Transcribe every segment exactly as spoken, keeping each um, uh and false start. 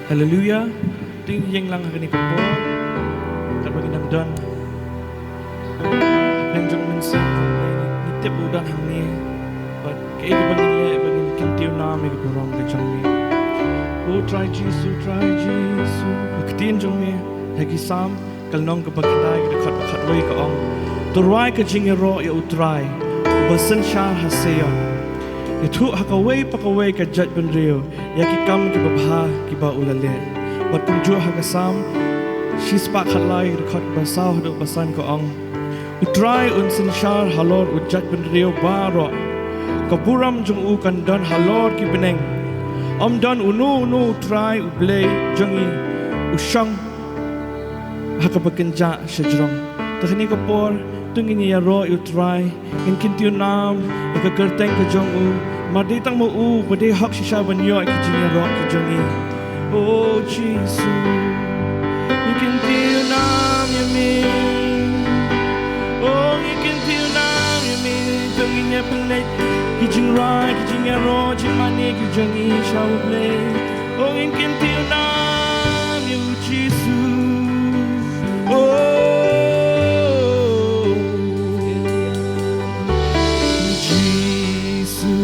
Haleluya. Te ngin ïeng lang ha kane ka por. Katba ngin nang don. Hapdeng jong u mynsiem ngi tip u don hangne. Bad kaei kaba ngin leh ba ngin kyntiew nam ïa ka burom ka jong me. O Trai Jisu, Trai Jisu. Ka ktien jong me ha ki Salm ka lynnong kaba khyndai ka dkhot ba khatwei ka ong: To rwai ka jingïaroh ïa u Trai uba synshar ha Zion. Ïathuh ha kawei pa kawei ka jaitbynriew ïa ki kam kiba bha kiba u la leh. Bad kumjuh ha ka Salm shispah khatlai ka dkhot ba saw haduh ba san ka ong: U Trai un synshar halor u jaitbynriew baroh. Ka burom jong u kan don halor ki bneng. Ym don uno uno u trai u Blei jong ngi u shong ha kaba kynjah shajrong. Te ha kane ka por to ngin ïaroh ïa u Trai, ngin kyntiew nam ïa ka kyrteng ka jong u. Namar dei tang ma u ba dei hok shisha ban ïoh ïa ki jingïaroh ki jong ngi. O Jisu, ngi kyntiew nam ïa me. O ngi kyntiew nam ïa me. To ngin ïa pynleit ki jingrwai, ki jingïaroh, jingmane ki jong ngi sha u Blei. O ngin kyntiew nam ïa u Jisu. O Jisu,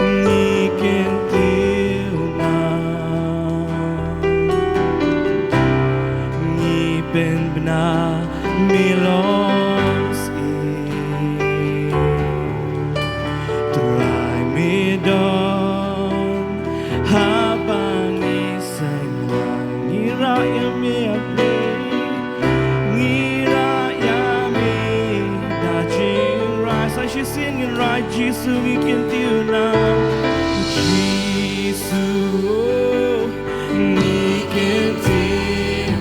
ngi kyntiew nam. Ngi pynbna me long sih. Trai me don haba ngi seng, ngi rah ïa me, ngi rah ïa me da jingrwai. Sa shisien ngin rwai: Jisu, ngi kyntiew nam. Jisu, ngi kyntiew.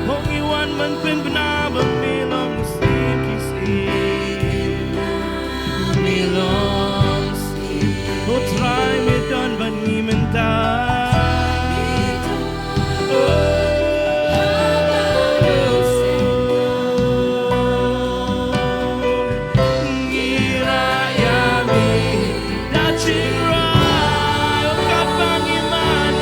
Ho ngi wan ban pynbna ba me long sih ki sih. Me long sih. O Trai me don bad ngi mynta. O, ngi rah ïa me da jingrwai. O katba ngi man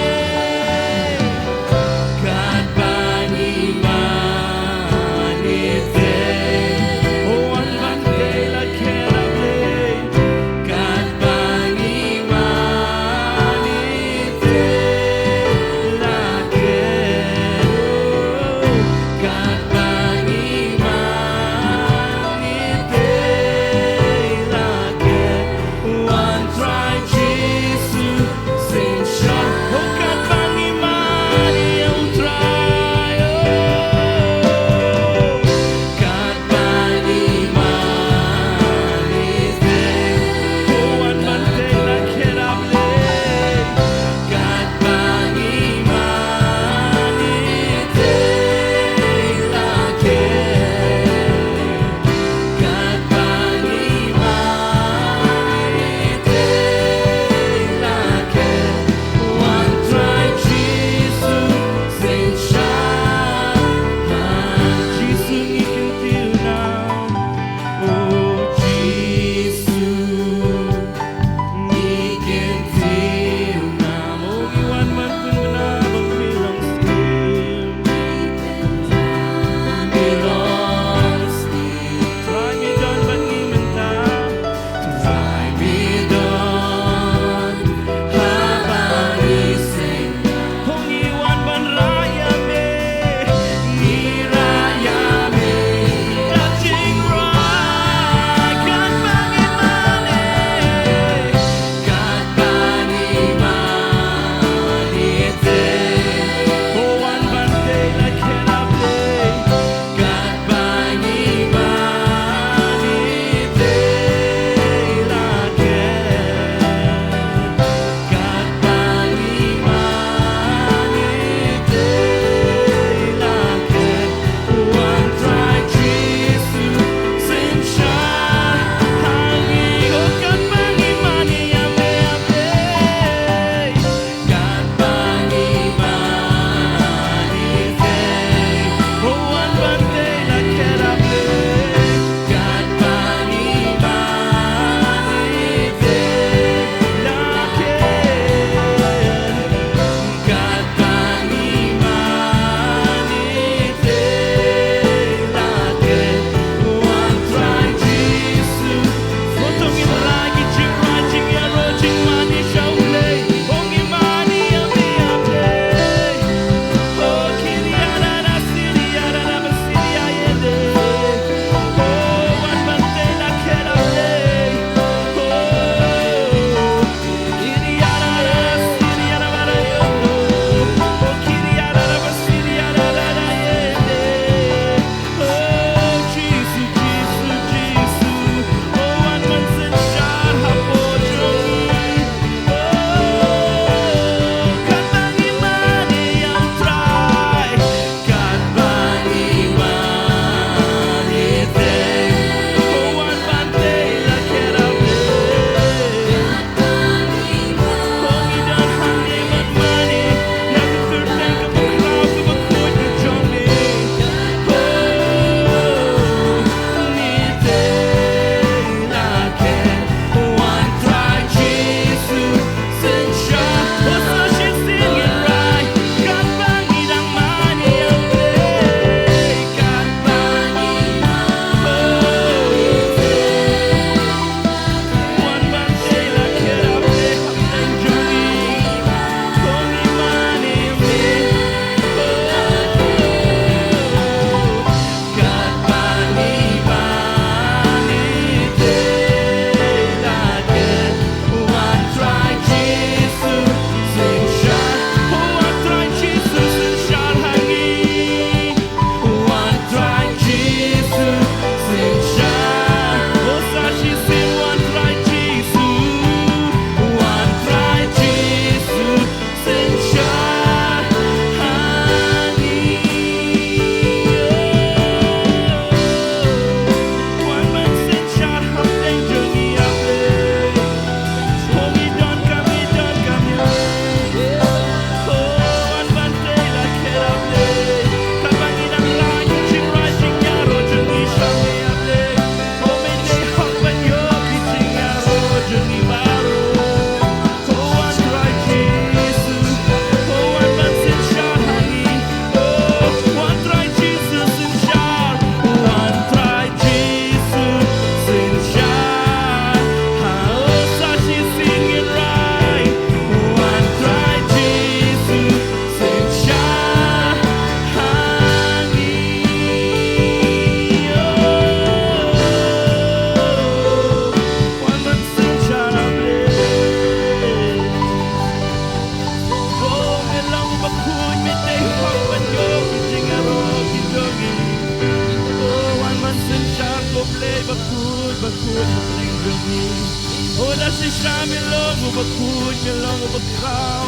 Me long uba khuid, me long uba khraw.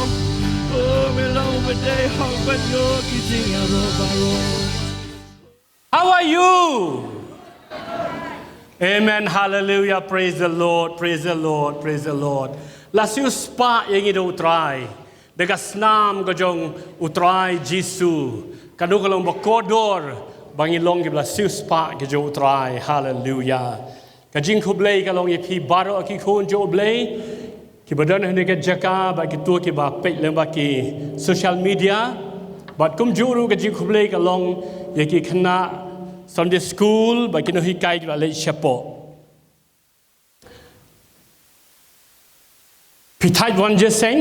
Oh, me long uba dei hok ban ïoh ki jingïaroh baroh. How are you? Amen. Hallelujah. Praise the Lord. Praise the Lord. Praise the Lord. La siewspah ïa ngi da u Trai. Da ka snam ka jong u Trai Jisu. Kano ka long ba kordor ba ngi long kiba la siewspah ka jong u Trai. Hallelujah. Ka jingkhublei ka long ïa phi baroh ki khun jong u Blei. Kiba don ha kane ka jaka bad kito kiba peit lyngba ki social media. Bad kumjuh ruh ka jingkhublei ka long ïa ki khynnah Sunday school bad ki nonghikai kiba la leit shapoh. Phi thait wan jingïaseng?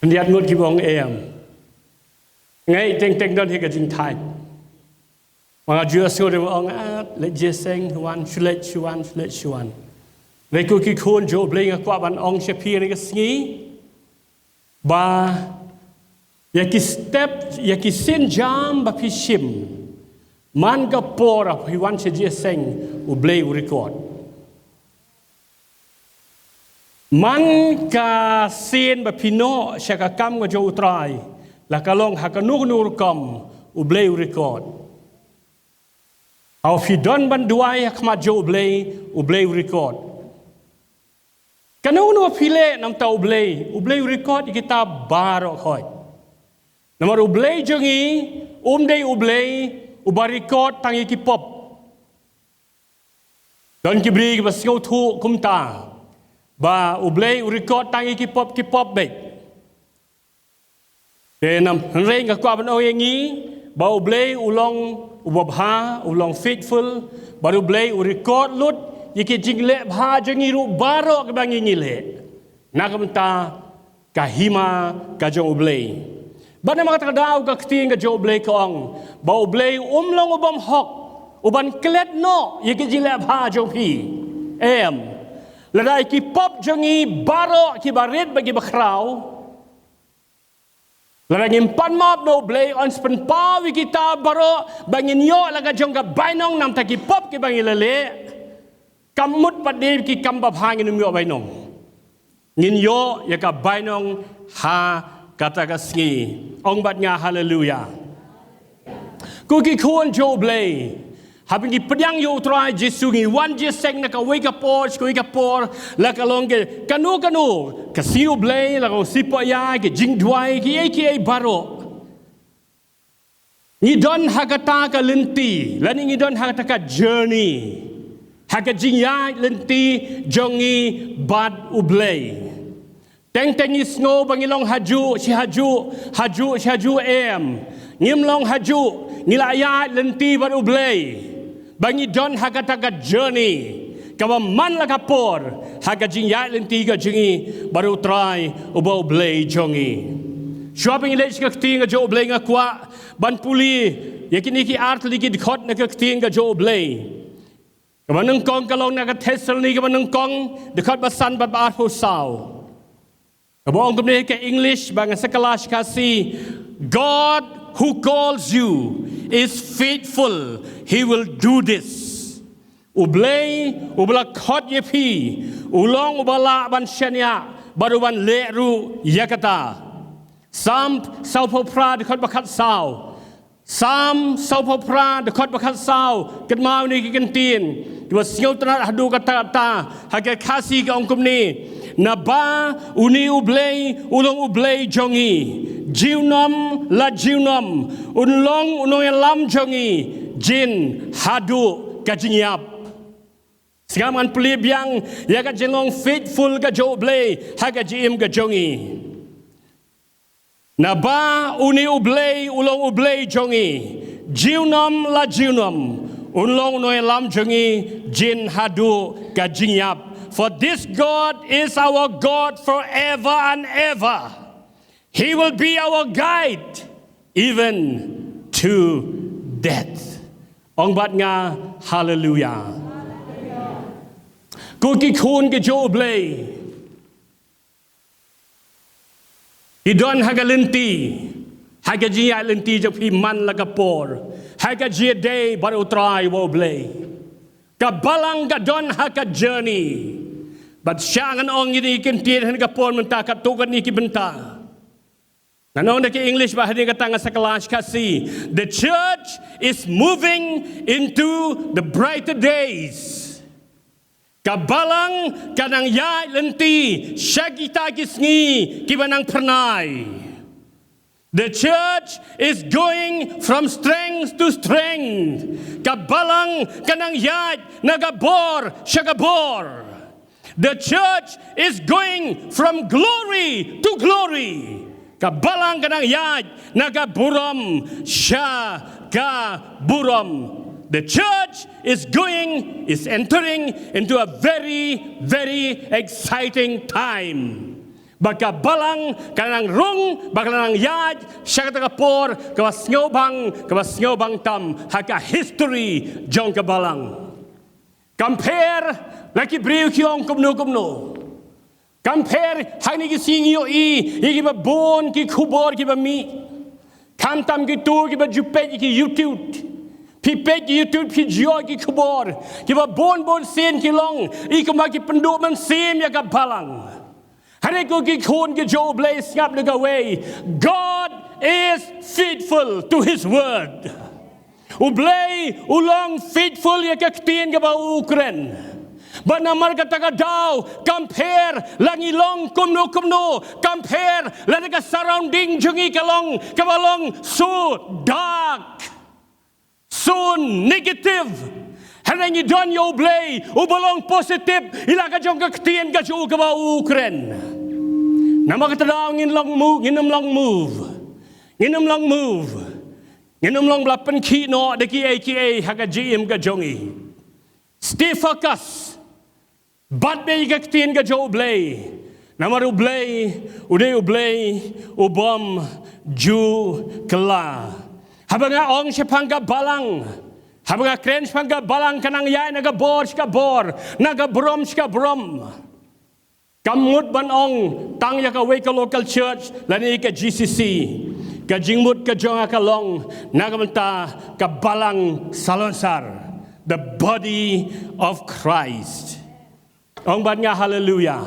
Khyndiat ngut kiba ong em. Nga ngeit teng teng don hi ka jingthait. Ma nga ju ïohsngew dei ba ong, ah, leit jingïaseng, wan, shu leit, shu wan, shu leit, shu wan. Hynrei ko ki khun jong u Blei, nga kwah ban ong sha phi ha kane ka sngi ba ïa ki step, ïa ki sienjam ba phi shim man ka por ba phi wan sha jingïaseng, u Blei u record. Man ka sien ba phi noh sha ka kam ka jong u Trai, la ka long ha kano kano ka rukom, u Blei u record. Haba phi don ban duwai ha khmat jong u Blei, u Blei u record. Kano kano ba phi leh na ka bynta u Blei, u Blei u record ïa kita baroh khoit. Namar u Blei jong ngi um dei u Blei uba record tang ïa ki pop. Don ki briew kiba sngewthuh kumta ba u Blei u record tang ïa ki pop, ki pop beit. Te namar hynrei nga kwah ban ong ïa ngi ba u Blei u long uba bha, u long faithful, bad u Blei u record lut ïa ki jingleh bha jong ngi ruh baroh kiba ngi, ngi leh na ka bynta ka hima ka jong u Blei. Bad namar kata ka daw ka ktien ka jong u Blei ka ong ba u Blei um long u bym hok u ban klet noh ïa ki jingleh bha jong phi. Em. Lada ïa ki pop jong ngi baroh kiba rit bad kiba khraw, lada ngim pan map na u Blei, un sa pynpaw ïa kita baroh ba ngin ïoh la ka jong ka bainong na ka bynta ki pop kiba ngi la leh. Kam mut pat dei ki kam babha ngin ym ïoh bainong. Ngin ïoh ïa ka bainong ha kata ka sngi. Ong bad nga haleluya. Ko ki khun jong u Blei, haba ngi pdiang ïa u Trai Jisu, ngi wan jingïaseng na kawei ka por sha kawei ka por, la ka long ka kano kano ka sngi u Blei, la ka long sngi pohiar, ki jingduwai, kiei kiei baroh. Ngi don ha kata ka lynti, lane ngi don ha kata ka journey, ha ka jingïaid lynti jong ngi bad u Blei. Teng teng ngi sngew ba ngi long hajuh shi hajuh, hajuh shi hajuh, em. Ngim long hajuh, ngi la ïaid lynti bad u Blei. Ba ngi don ha kata ka journey kaba man la ka por ha ka jingïaid lynti ka jong ngi bad u Trai uba u Blei jong ngi. Shuwa ba ngi leit sha ka ktien ka jong u Blei, nga kwah ban pule ïa kine ki ar tylli ki dkhot na ka ktien ka jong u Blei. Kaba nyngkong ka long na ka Thessaloni kaba nyngkong, dkhot ba san bad ba arphew saw. Kaba ong kumne ha ka English, bad ngan sa kylla sha Khasi: God who calls you is faithful, he will do this. U Blei uba la khot ïa phi u long uba lah ban shaniah bad u ban leh ruh ïa kata. Salm sawphew phra, dkhot ba khatsaw. Salm sawphew phra, dkhot ba khatsaw. Kynmaw ïa kine ki kyntien kiba sngewtynnat haduh katta katta. Ha ka Khasi ka ong kumne: Naba une u Blei u long u Blei jong ngi, junom la junom un long u nongïalam jong ngi, jin haduh ka jingïap. Sngap, ngan pule biang ïa ka jinglong faithful ka jong u Blei ha ka jingim ka jong ngi. Naba une u Blei u long u Blei jong ngi, junom la junom un long u nongïalam jong ngi, jin haduh ka jingïap. For this God is our God forever and ever. He will be our guide even to death. Ong bad nga haleluya. Ko ki khun ki jong u Blei, phi don ha ka lynti, ha ka jingïaid lynti jong phi man la ka por, ha ka jingïadei bad u Trai uba u Blei. Ka balang ka don ha ka journey. Bad sha ngan ong ïa kane ka ktien ha kane ka por mynta, katto katne ki bynta. Ngan ong da ki English bad ha kane ka tang nga sa kylla sha Khasi. The church is moving into the brighter days. Ka balang ka nang ïaid lynti sha kita ki sngi kiba nang phyrnai. The church is going from strength to strength. Ka balang ka nang ïaid na ka bor sha ka bor. The church is going from glory to glory. Ka balang ka nang ïaid na ka burom sha ka burom. The church is going, is entering into a very, very exciting time. Ba ka balang ka nang rung, ba ka nang ïaid sha kata ka por kaba sngewbang, kaba sngewbang tam ha ka history jong ka balang. Compare la ki briew ki ong kumno kumno. Compare hangne ki sngi ïohi ïa kiba bun ki khubor kiba mih. Khamtam kito kiba ju peit ïa ki YouTube. Phi peit ïa ki YouTube phi ju ïohi ki khubor kiba bun bun sien ki long ïa kumba ki pynduh mynsiem ïa ka balang. Hynrei ko ki khun ki jong U Blei, sngap ïa kawei. God is faithful to his word. U Blei u long faithful ïa ka ktien kaba u kren. Bad namar kata ka daw, compare la ngi long kumno kumno, compare la ka surrounding jong ngi ka long kaba long so dark, so negative. Hynrei ngi don ïa U Blei uba long positive ïa la ka jong ka ktien ka jong u kaba u kren. Namar kata daw ngin long move, ngin ym long move. Ngin ym long move. Ngin ym long ba la pynkhih noh da kiei kiei ha ka jingim ka jong ngi. Stay focus. Bat beit ïa ka ktien ka jong U Blei. Namar U Blei u dei U Blei u bym ju kylla. Haba nga ong shaphang ka balang, haba nga kren shaphang ka balang, ka nang ïaid na ka bor sha ka bor, na ka burom sha ka burom. Kam mut ban ong tang ïa kawei ka local church lane ka G C C. Ka jingmut ka jong nga ka long na ka bynta ka balang salonsar, the body of Christ. Ong bad nga haleluya.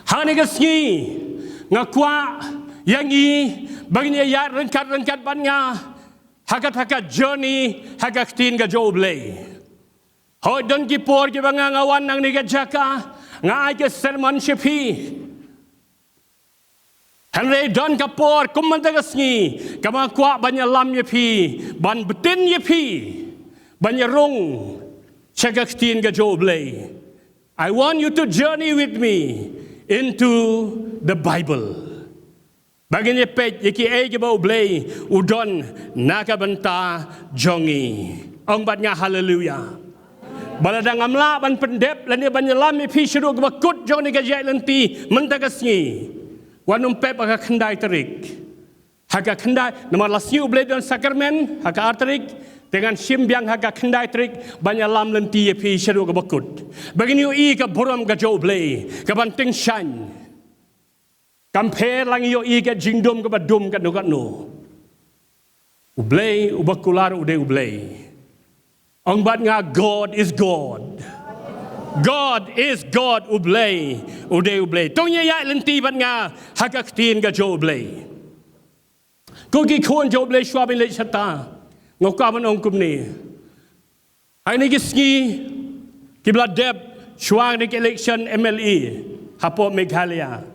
Hangne ka sngi nga kwah ïa ngi ba ngin ïaid ryngkat ryngkat bad nga ha kata ka journey ha ka ktien ka jong U Blei. Hooid, don ki por kiba nga nga wan nangne ka jaka nga ai ka sermon sha phi. Hynrei don ka por kum mynta ka sngi kaba nga kwah ban ïalam ïa phi, ban btin ïa phi ban ïarung sha ka ktien ka jong U Blei. I want you to journey with me into the Bible. Ba ngin ïa peit ïa kiei kiba U Blei u don na ka bynta jong ngi. Ong bad nga haleluya. Ba lada ngam lah ban pyndep lane ban ïalam ïa phi shaduh kaba kut jong kane ka jingïaid lynti mynta ka sngi, wat nym pep ha ka khyndai tarik. Ha ka khyndai, namar la sngi U Blei don sakramen ha ka ar tarik, te ngan shim biang ha ka khyndai tarik ban ïalam lynti ïa phi shaduh kaba kut. Ba ngin ïohi ka burom ka jong U Blei kaban tyngshaiñ. Kam pher la ngi ïohi ka jingdum kaba dum katno katno. U Blei uba kular u dei U Blei. Ong bad nga, God is God. God is God, U Blei u dei U Blei. To ngin ïaid lynti bad nga ha ka ktien ka jong U Blei. Ko ki khun jong U Blei, shuwa ban leit shata nga kwah ban ong kumne. Hangne ki sngi kiba la dep shuwa kane ka election M L A hapoh Meghalaya,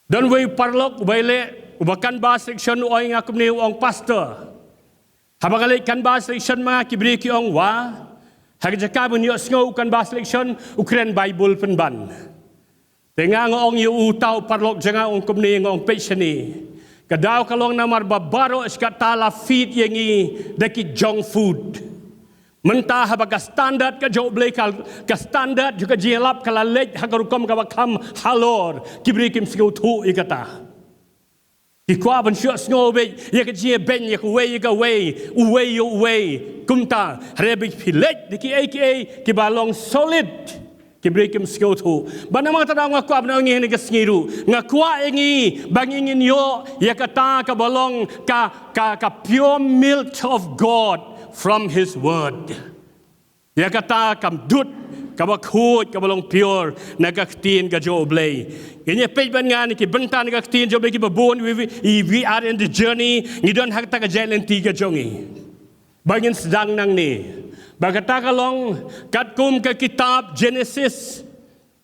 don uwei u paralok uba ïaleh, uba canvass election, u ong ïa nga kumne, u ong, Pastor, haba nga leit canvass election ma nga, ki briew ki ong, wah, ha ka jaka ban ïohsngew u canvass election, u kren Baibl pynban. Te nga nga ong ïa uta u paralok jong nga, ong kumne, nga ong, peit shane. Ka daw ka long namar ba baroh shi katta la feed ïa ngi da ki junk food. Mynta haba ka standard ka jong U Blei, ka, ka standard jong ka jingïalap ka la leit ha ka rukom kaba kham halor, ki briew kim sngewthuh ïa kata. Ki kwah ban sngewthuh beit ïa ka jingïabeiñ ïa kawei ïa kawei, uwei ïa uwei. Kumta hynrei ba phi leit da kiei kiei kiba long solid, ki briew kim sngewthuh. Bad namar kata daw nga kwah ban ong ïa ngi ha kane ka sngi ruh, nga kwah ïa ngi ba ngin ïoh ïa kata kaba long ka, ka, ka pure milk of God from His word. Ïa kata ka mdud kaba khuid, kaba long pure na ka ktien ka jong U Blei. Ngin ïa peit bad ngan ki bynta na ka ktien jong U Blei kiba bun, we, we, we are in the journey, ngi don ha kata ka jaiñ lynti ka jong ngi. Ba ngin sdang nangne. Ba kata ka long, katkum ka kitab Genesis.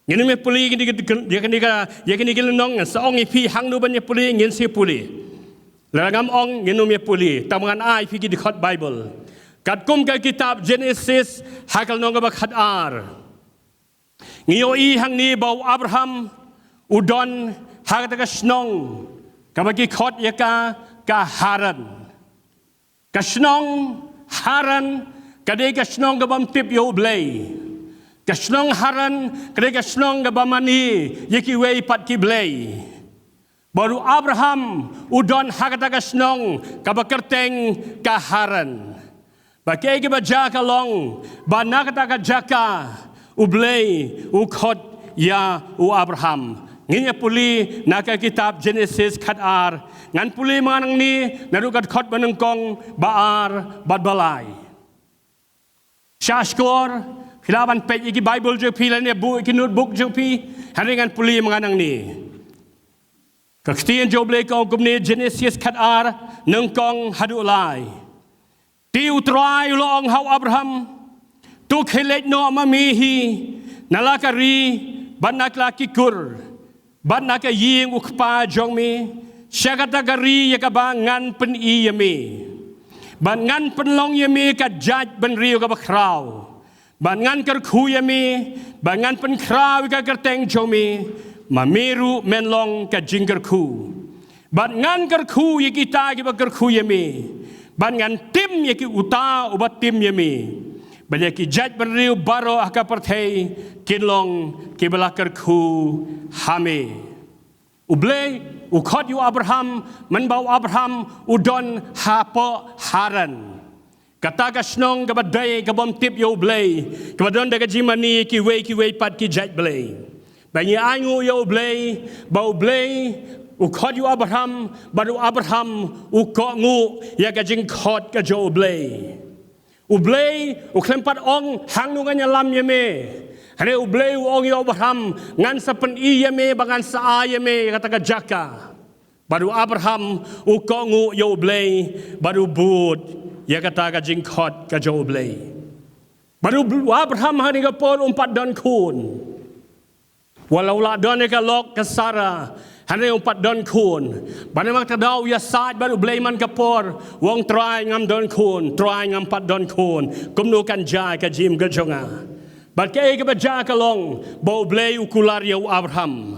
Ngin ym ïa pule, ngin ïa, ïa, ïa, ïa kine ki lynnong, ngan sa ong ïa phi hangno ban ïa pule, ngin sa pule. Lada ngam ong, ngin ym ïa pule, tang ngan ai phi ki dkhot Baibl. Katkum ka kitab Genesis, ha ka lynnong kaba khatar. Ngi ïohi hangne ba u Abraham, u don, ha kata ka shnong, kaba ki khot ïa ka, ka Haran. Ka shnong Haran, ka dei ka shnong kaba ym tip ïa U Blei. Ka shnong Haran, ka dei ka shnong kaba mane ïa kiwei pat ki blei. Bad u Abraham, u don ha kata ka shnong, kaba kyrteng ka Haran. Ba kaei kaba jia ka long, ba na kata ka jaka, U Blei, u khot ïa u Abraham. Ngin ïa pule, na ka kitab Genesis khatar. Ngan pule ma nga nangne, naduh ka dkhot ba nyngkong, ba ar, bad ba lai. Sha shkor, phi lah ban peit ïa ki Baibl jong phi lane buh ïa ki notebook jong phi, hynrei ngan pule ma nga nangne. Ka ktien jong U Blei ka ong kumne, Genesis khatar, nyngkong haduh lai. Te U Trai u la ong ha u Abraham, to khie leit noh ma me hi, na la ka ri, bad na la ki kur, bad na ka ïing u kpa jong me, sha kata ka ri ïa kaba ngan pyni ïa me. Bad ngan pynlong ïa me ka jaitbynriew kaba khraw. Bad ngan kyrkhu ïa me, bad ngan pynkhraw ïa ka kyrteng jong me, ma me ruh men long ka jingkyrkhu. Bad ngan kyrkhu ïa kita kiba kyrkhu ïa me. Bad ngan tim ïa ki uta uba tim ïa me. Bad ïa ki jaitbynriew baroh ha ka pyrthei kin long kiba la kyrkhu ha me. U Blei, u khot ïa u Abraham, mynba u Abraham, u don hapoh Haran. Kata ka shnong kaba dei, kaba ym tip ïa U Blei, kaba don da ka jingmane kiwei kiwei pat ki jait blei. Ba ngi ainguh ïa U Blei, ba U Blei, u khot ïa u Abraham, bad u Abraham, u kohnguh, ïa ka jingkhot ka jong U Blei. U Blei, u khlem pat ong, hangno ngan ïalam ïa me. Hynrei U Blei u ong ïa u Abraham, ngan sa pyni ïa me, ba ngan sa ai ïa me, ïa kata ka jaka. Bad u Abraham, u kohnguh ïa U Blei, bad u bud, ïa kata ka jingkhot ka jong U Blei. Bad u Bl-, u Abraham ha kane ka por um pat don khun. Wat la u la don ïa ka lok ka Sara, hynrei um pat don khun. Bad namar kata u ïasaid bad U Blei man ka por, u ong Trai ngam don khun, Trai ngam pat don khun. Kumno kan jia ka jingim ka jong nga. Bad kaei kaba jia ka long, ba U Blei u kular ïa u Abraham.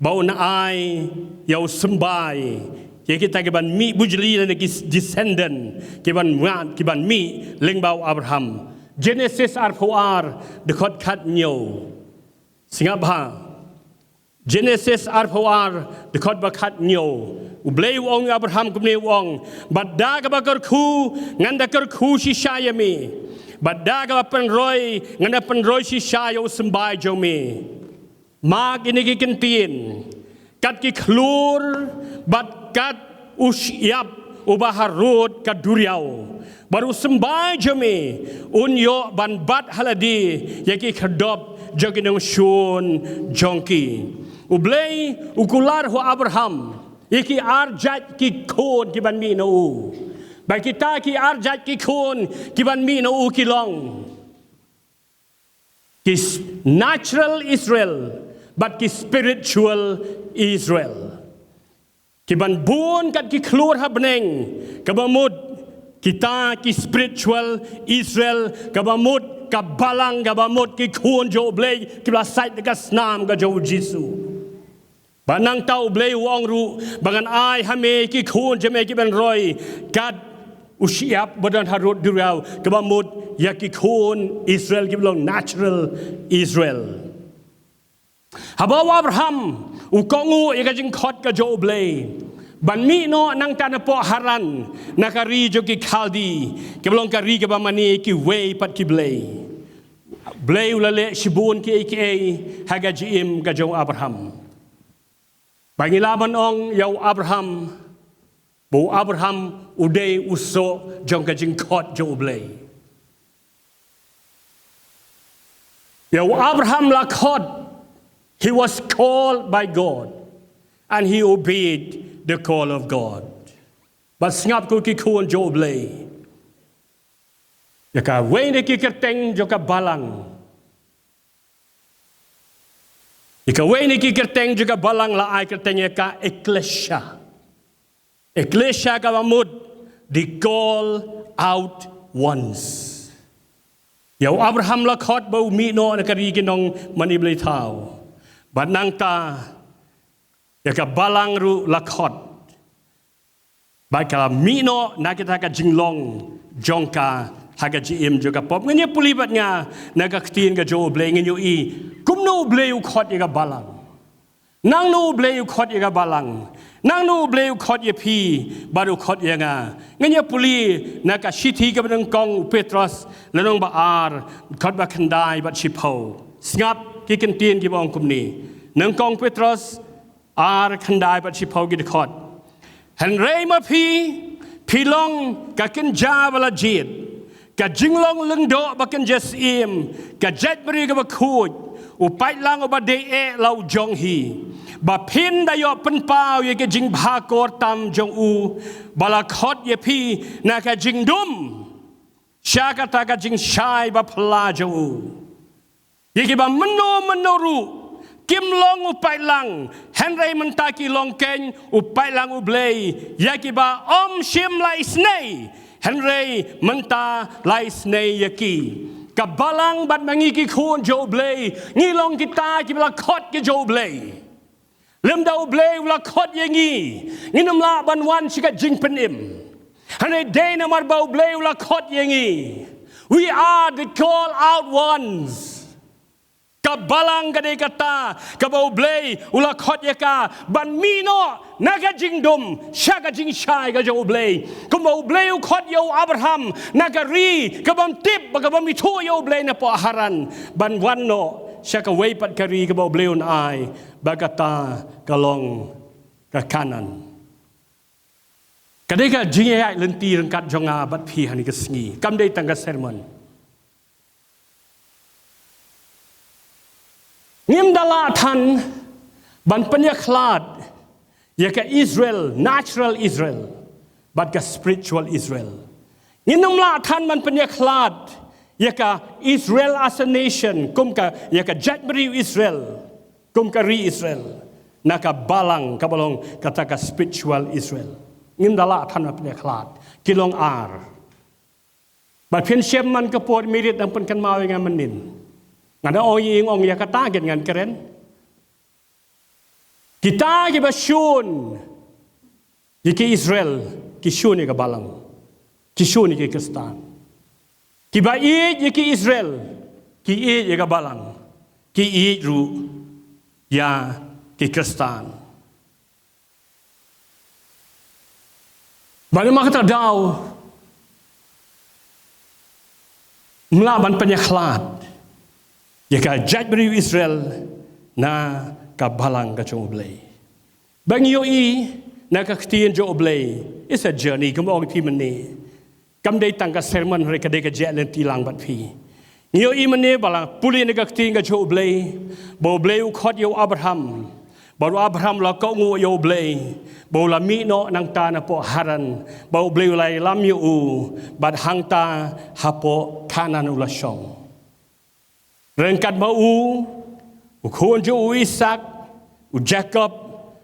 Ba un ai, ïa u symbai. Ïa kita kiban mih bujli lane ki descendant, kiban mad, kiban mih, lyngba u Abraham. Genesis arphew ar, dkhot khathynñiew. Sngap bha. Genesis arphew ar, dkhot ba khathynñiew. U Blei u ong ïa u Abraham kumne u ong. Bad da kaba kyrkhu, ngan da kyrkhu shisha ïa me. Bad da kaba pynroi, ngan da pynroi shisha ïa u symbai jong me. Mark ïa kine ki kyntien. Kat ki khlur, bad kat u shyiap, uba harud ka duriaw. Bad u symbai jong me, un ïoh ban bat ha lade, ïa ki khyrdop, jong ki nongshun, jong ki. U Blei, u kular ha u Abraham, ïa ki ar jait ki khun kiban mih na u. Bad kita ki ar jait ki khun, kiban mih na u ki long. Ki s-, natural Israel, bad ki spiritual Israel. Kiban bun kat ki khlur ha bneng, kaba mut kita ki spiritual Israel, kaba mut ka balang, kaba mut ki khun jong U Blei, kiba la sait da ka snam ka jong U Jisu. Bad nangta U Blei u ong ruh, ba ngan ai ha me ki khun jong me kiban roi, kat u shyiap ba don harud duriaw, kaba mut ïa ki khun Israel kiba long natural Israel. Haba u Abraham, u kohnguh ïa ka jingkhot ka jong U Blei. Ban mih noh nangta napoh Haran, na ka ri jong ki Khaldi, kiba long ka ri kaba mane kiwei pat ki blei. Blei u la leh shibun kiei kiei, ha ka jingim ka jong u Abraham. Ba ngi lah ban ong ïa u Abraham, ba u Abraham u dei u soh jong ka jingkhot jong U Blei. Ïa u Abraham la khot, he was called by God, and he obeyed the call of God. Bad sngap ko ki khun jong U Blei. Ïa kawei na ki kyrteng jong ka balang. Ïa kawei na ki kyrteng jong ka balang la ai kyrteng ïa ka ekklesia. Ekklesia kaba mut, the called out ones. Ïa u Abraham la khot ba u mih noh na ka ri ki nongmane blei thaw. Bad nangta, ïa ka balang ruh la khot. Bad ka la mih noh na kata ka jinglong jong ka ha ka jingim jong ka pop. Ngin ïa pule bad nga na ka ktien ka jong U Blei, ngin ïohi kumno U Blei u khot ïa ka balang. Nangno U Blei u khot ïa ka balang. Nangno U Blei u khot ïa phi bad u khot ïa nga. Ngin ïa pule na ka shithi kaba nyngkong u Petros, lynnong ba ar, dkhot ba khyndai bad shiphew. Sngap ki kyntien kiba ong kumne. Nyngkong Petros ar, khyndai bad shiphew ki dkhot. Hynrei ma phi, phi long ka kynja ba la jied, ka jinglong lyngdoh ba kynja syiem, ka jaitbynriew kaba khuid, u paidlang uba dei eh la u jong hi. Ba phin da ïoh pynpaw ïa ka jingbha kor tam jong u ba la khot ïa phi na ka jingdum sha kata ka jingshai ba phylla jong u. Ïa kiba mynno mynno ruh kim long u paidlang, hynrei mynta ki long keiñ u paidlang U Blei. Ïa kiba ym shym la isynei, hynrei mynta la isynei ïa ki. Ka balang bad ma ngi ki khun jong U Blei, ngi long kita kiba la khot ki jong U Blei. Lymda U Blei u la khot ïa ngi, ngin ym lah ban wan sha ka jingpynim. Hynrei dei namar ba U Blei u la khot ïa ngi. We are the called out ones. Ka balang ka dei kata kaba U Blei u la khot ïa ka ban mih noh na ka jingdum sha ka jingshai ka jong U Blei. Kumba U Blei u khot ïa u Abraham na ka ri kabym tip bad kabym ithuh ïa U Blei napoh Haran, ban wan noh sha kawei pat ka ri kaba U Blei un ai, bad kata ka long ka Kanaan. Ka dei ka jingïaid lynti ryngkat jong nga bad phi ha kane ka sngi. Kam dei tang ka sermon. Ngim da lah than ban pynïakhlad ïa ka Israel, natural Israel, bad ka spiritual Israel. Ngim lah than ban pynïakhlad ïa ka Israel as a nation, kum ka, ïa ka jaitbynriew Israel, kum ka ri Israel, na ka balang kaba long kata ka spiritual Israel. Ngim da lah than ban pynïakhlad. Ki long ar. Bad phin shem man ka por Mirit dang pynkynmaw ïa nga mynnin. Nga da ong ïa ing ong ïa kata, ngan kren. Kita kiba shun ïa ki Israel, ki shun ïa ka balang. Ki shun ïa ki Khristan. Kiba ïeit ïa ki Israel, ki ïeit ïa ka balang. Ki ïeit ruh ïa ki Khristan. Bad namar kata daw, ym lah ban pynïakhlad ïa ka jaitbynriew Israel na ka balang ka jong U Blei. Ba ngi ïohi na ka ktien jong U Blei, it's a journey, kumba ong ïa phi mynne. Kam dei tang ka sermon, hynrei ka dei ka jingïaid lynti lang bad phi. Ngi ïohi mynne ba la pule na ka ktien ka jong U Blei, ba U Blei u khot ïa u Abraham. Bad u Abraham u la kohnguh ïa U Blei, ba u la mih noh nangta napoh Haran, ba U Blei u la ïalam ïa u, bad hangta hapoh Kanaan u la shong. Ryngkat ma u, u khun jong u Isaak, u Jakob,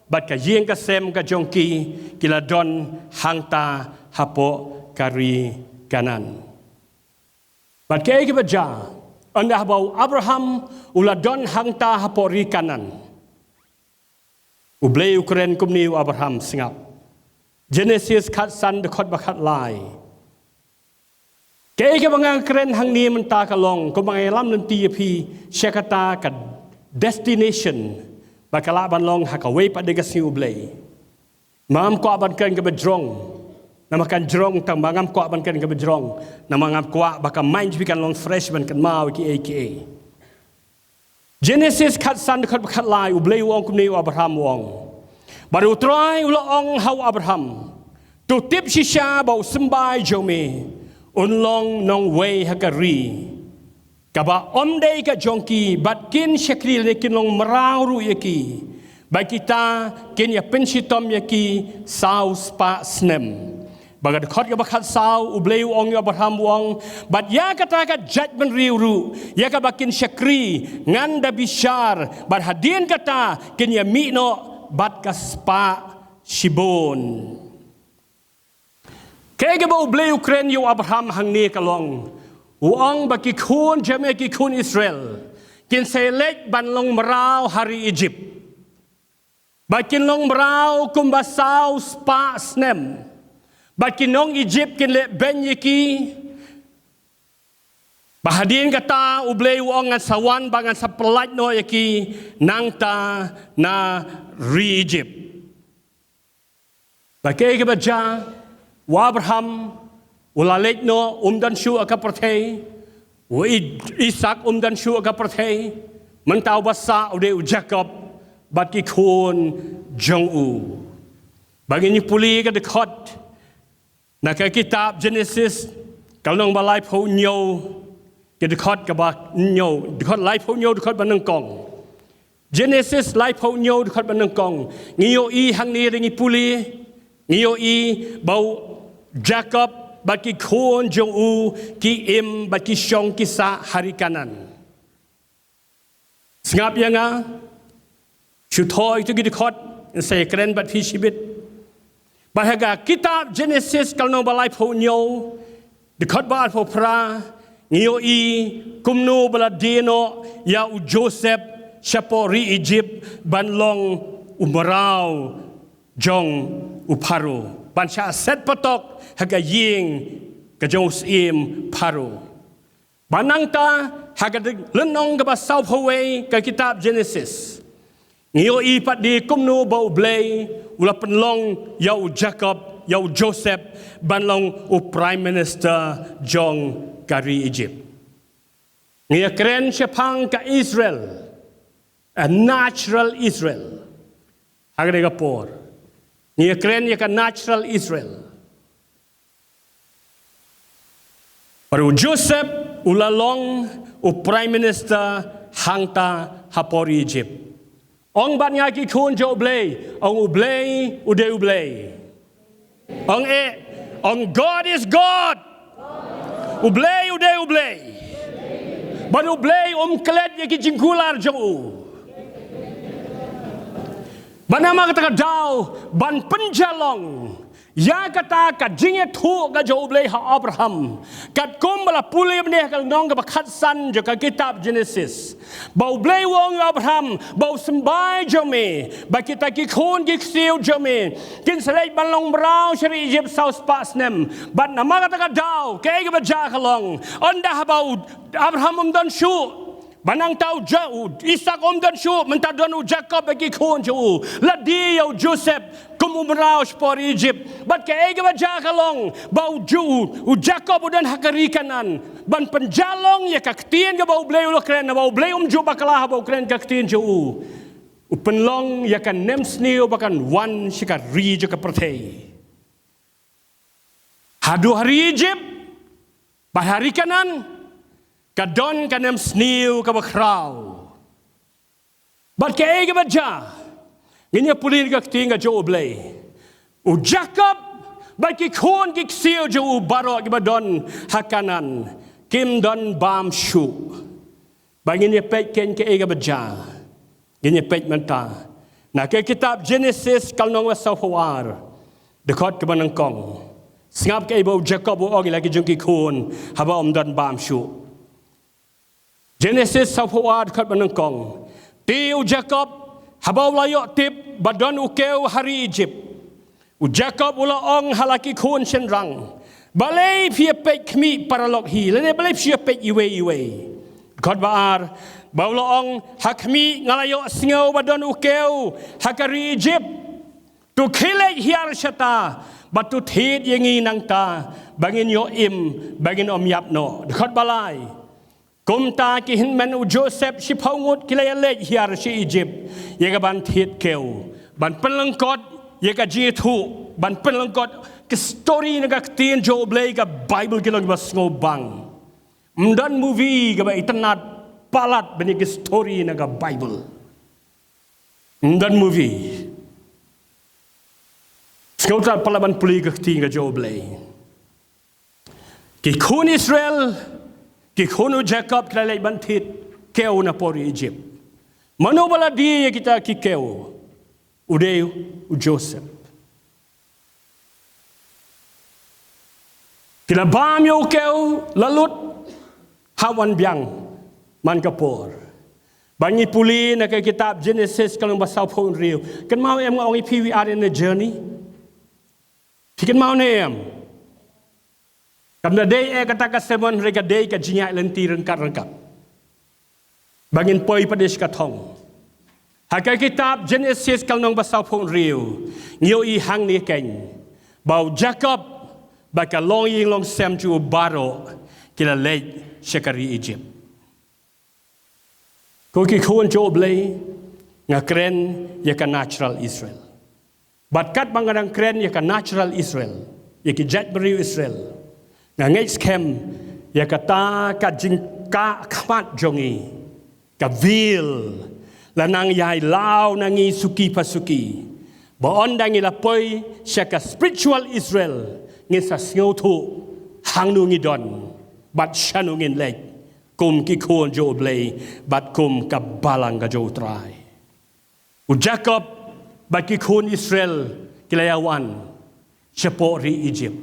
bad ka ïing ka sem ka jong ki, ki la don hangta hapoh ka ri Kanaan. Bad kaei kaba jia, ynda ba u Abraham u la don hangta hapoh ri Kanaan, U Blei u kren kumne ïa u Abraham, sngap. Genesis khatsan, dkhot ba khatlai. Kaei kaba nga kren hangne mynta ka long, kumba nga ïalam lynti ïa phi, sha kata ka destination ba ka lah ban long ha kawei pat de ka sngi U Blei. Ngam kwah ban kren kaba jrong. Namar kan jrong tang ba ngam kwah ban kren kaba jrong. Namar ngam kwah ba ka mind phi kan long fresh ban kynmaw kiei kiei. Genesis khatsan, dkhot ba khatlai, U Blei u ong kumne ïa u Abraham, u ong. Bad U Trai u la ong ha u Abraham, to tip shisha ba u symbai jong me un long nongwei ha ka ri. kaba ym dei ka jong ki, bad kin shakri lane kin long mraw ruh ïa ki, bad kita kin ïa pynshitom ïa ki saw spah snem. Bad ka dkhot kaba khatsaw, U Blei u ong ïa u Abraham, u ong, bad ïa kata ka jaitbynriew ruh ïa kaba kin shakri ngan da bishar, bad hadien kata kin ïa mih noh bad ka spah shibun. Kaei kaba U Blei u kren ïa u Abraham hangne ka long, u ong ba ki khun jong me, ki khun Israel, kin sa leit ban long mraw ha ri Egypt. Ba kin long mraw kumba saw spah snem. Ba ki nong Egypt kin leh beiñ ïa ki. Ba hadien kata U Blei u ong, ngan sa wan bad ngan sa pyllait noh ïa ki nangta na ri Egypt. Ba kaei kaba jia, u Abraham u la leit noh, um don shuh ha ka pyrthei, u I-, Isak um don shuh ha ka pyrthei, mynta uba sah u dei u Jakob bad ki khun jong u. Ba ngin ïa pule ka dkhot na ka kitab Genesis, ka lynnong ba laiphew hynñiew, ka dkhot kaba hynñiew, dkhot laiphew hynñiew, dkhot ba nyngkong. Genesis laiphew hynñiew, dkhot ba nyngkong. Ngi ïohi hangne, lada ngi pule, ngi ïohi ba u Jakob bad ki khun jong u ki im bad ki shong ki sah ha ri Kanaan. Sngap ïa nga, shu thoh ïa kito ki dkhot, ngan sa ïakren bad phi shibit. Bad ha ka kitab Genesis ka lynnong ba laiphew hynñiew, dkhot ba arphew phra, ngi ïohi kumno ba la die noh ïa u Joseph shapoh ri Egypt ban long u mraw jong u Pharaoh, ban shah set patok ha ka ïing ka jong u syiem Pharaoh. Bad nangta ha ka lynnong kaba sawphew wei ka kitab Genesis, ngi ïohi pat de kumno ba U Blei u la pynlong ïa u Jakob, ïa u Joseph, ban long u Prime Minister jong ka ri Egypt. Ngi ïakren shaphang ka Israel, a natural Israel. Ha kane ka por ngi ïakren ïa ka natural Israel. Bad u Joseph u la long u Prime Minister hangta hapoh ri Egypt. Ong bad nga, ki khun jong U Blei, ong U Blei u dei U Blei. Ong eh, ong God is God. U Blei u dei U Blei. Bad U Blei um klet ïa ki jingkular jong u. Bad namar kata ka daw, ban pynjalong ïa kata ka jingïathuh ka jong U Blei ha Abraham, katkum ba la pule mynne ha ka lynnong kaba khatsan jong ka kitab Genesis, ba U Blei u ong ïa u Abraham ba u symbai jong me, ba kita ki khun ki ksiew jong me kin sa leit ban long mraw sha ri Egypt saw spah snem. Bad namar kata ka daw, kaei kaba jia ka long, ynda haba u Abraham um don shuh, bad nangta u Ja-, u Isak um don shuh, mynta don u Jakob bad ki khun jong u, la die ïa u Joseph kum u mraw shapoh ri Egypt. Bad kaei kaba jia ka long, ba u Ju-, u Jakob u don ha ka ri Kanaan, ban pynjalong ïa ka ktien kaba U Blei u la kren, ba U Blei um ju bakla haba u kren ka ktien jong u. U pynlong ïa ka nemsniew ba kan wan sha ka ri jong ka pyrthei. Haduh ha ri Egypt bad ha ri Kanaan, ka don ka nemsniew kaba khraw. Bad kaei kaba jia, ngin ïa pule ka ktien ka jong U Blei. U Jakob bad ki khun ki ksiew jong u baroh kiba don ha Kanaan, kim don bam shuh. Ba ngin ïa peit keiñ kaei kaba jia. Ngin ïa peit mynta na ka kitab Genesis ka lynnong ba sawphew ar, dkhot kaba nyngkong. Sngap kaei ba u Jakob u ong ïa la ki jong ki khun haba um don bam shuh. Genesis sawphew ar, dkhot ba nyngkong. Te u Jakob, haba u la ïoh tip ba don u kew ha ri Egypt, u Jakob u la ong ha la ki khun shynrang, balei phi ïa peit khmih paralok hi, lane balei phi ïa peit iwei iwei? Dkhot ba ar, ba u la ong, ha khmih nga la ïohsngew ba don u kew ha ka ri Egypt. To khie leit hiar shata bad to thied ïa ngi nangta, ba ngin ïoh im, ba ngin ym ïap noh. Dkhot ba lai. Kumta ki hynmen u Joseph shiphew ngut ki la ïa leit hiar sha Egypt ïa ka ban thied kew, ban pynlyngkot ïa ka jingïathuh, ban pynlyngkot ka story na ka ktien jong U Blei, ka Baibl, ki long ba sngewbang. Ym don movie kaba itynnad palat ban ïa ki story na ka Bible. Ym don movie. Sngewthuh palat ban pule ka ktien ka jong U Blei. Ki khun Israel, ki khun u Jakob ki la leit ban thied kew na por Egypt. Mano ba la die ïa kita ki kew? U dei u Joseph. Ki la bam ïa u kew, la lut ha wan biang man ka por. Ba ngi pule na ka kitab Genesis ka lynnong ba sawphew hynriew. Kynmaw em nga ong ïa phi, we are in a journey. Phi kynmaw ne em? Kam da dei eh kata ka sermon, hynrei ka dei ka jingïaid lynti ryngkat ryngkat. Ba ngin poi pat sha ka thong. Ha ka kitab Genesis ka lynnong ba sawphew hynriew, ngi ïohi hangne keiñ ba u Jakob bad ka longïing longsem jong u baroh ki la leit sha ka ri Egypt. Ko ki khun jong U Blei, nga kren ïa ka natural Israel. Bad katba nga dang kren ïa ka natural Israel, ïa ki jait briew Israel, nga ngeit skhem ïa kata ka jingkah khmat jong ngi, ka veil, la nang ïai law na ngi suki pa suki. Ba ynda ngi la poi sha ka spiritual Israel, ngin sa sngewthuh hangno ngi don bad shano ngin leit kum ki khun jong U Blei bad kum ka balang ka jong U Trai. U Jakob bad ki khun Israel ki la ïa wan shapoh ri Egypt.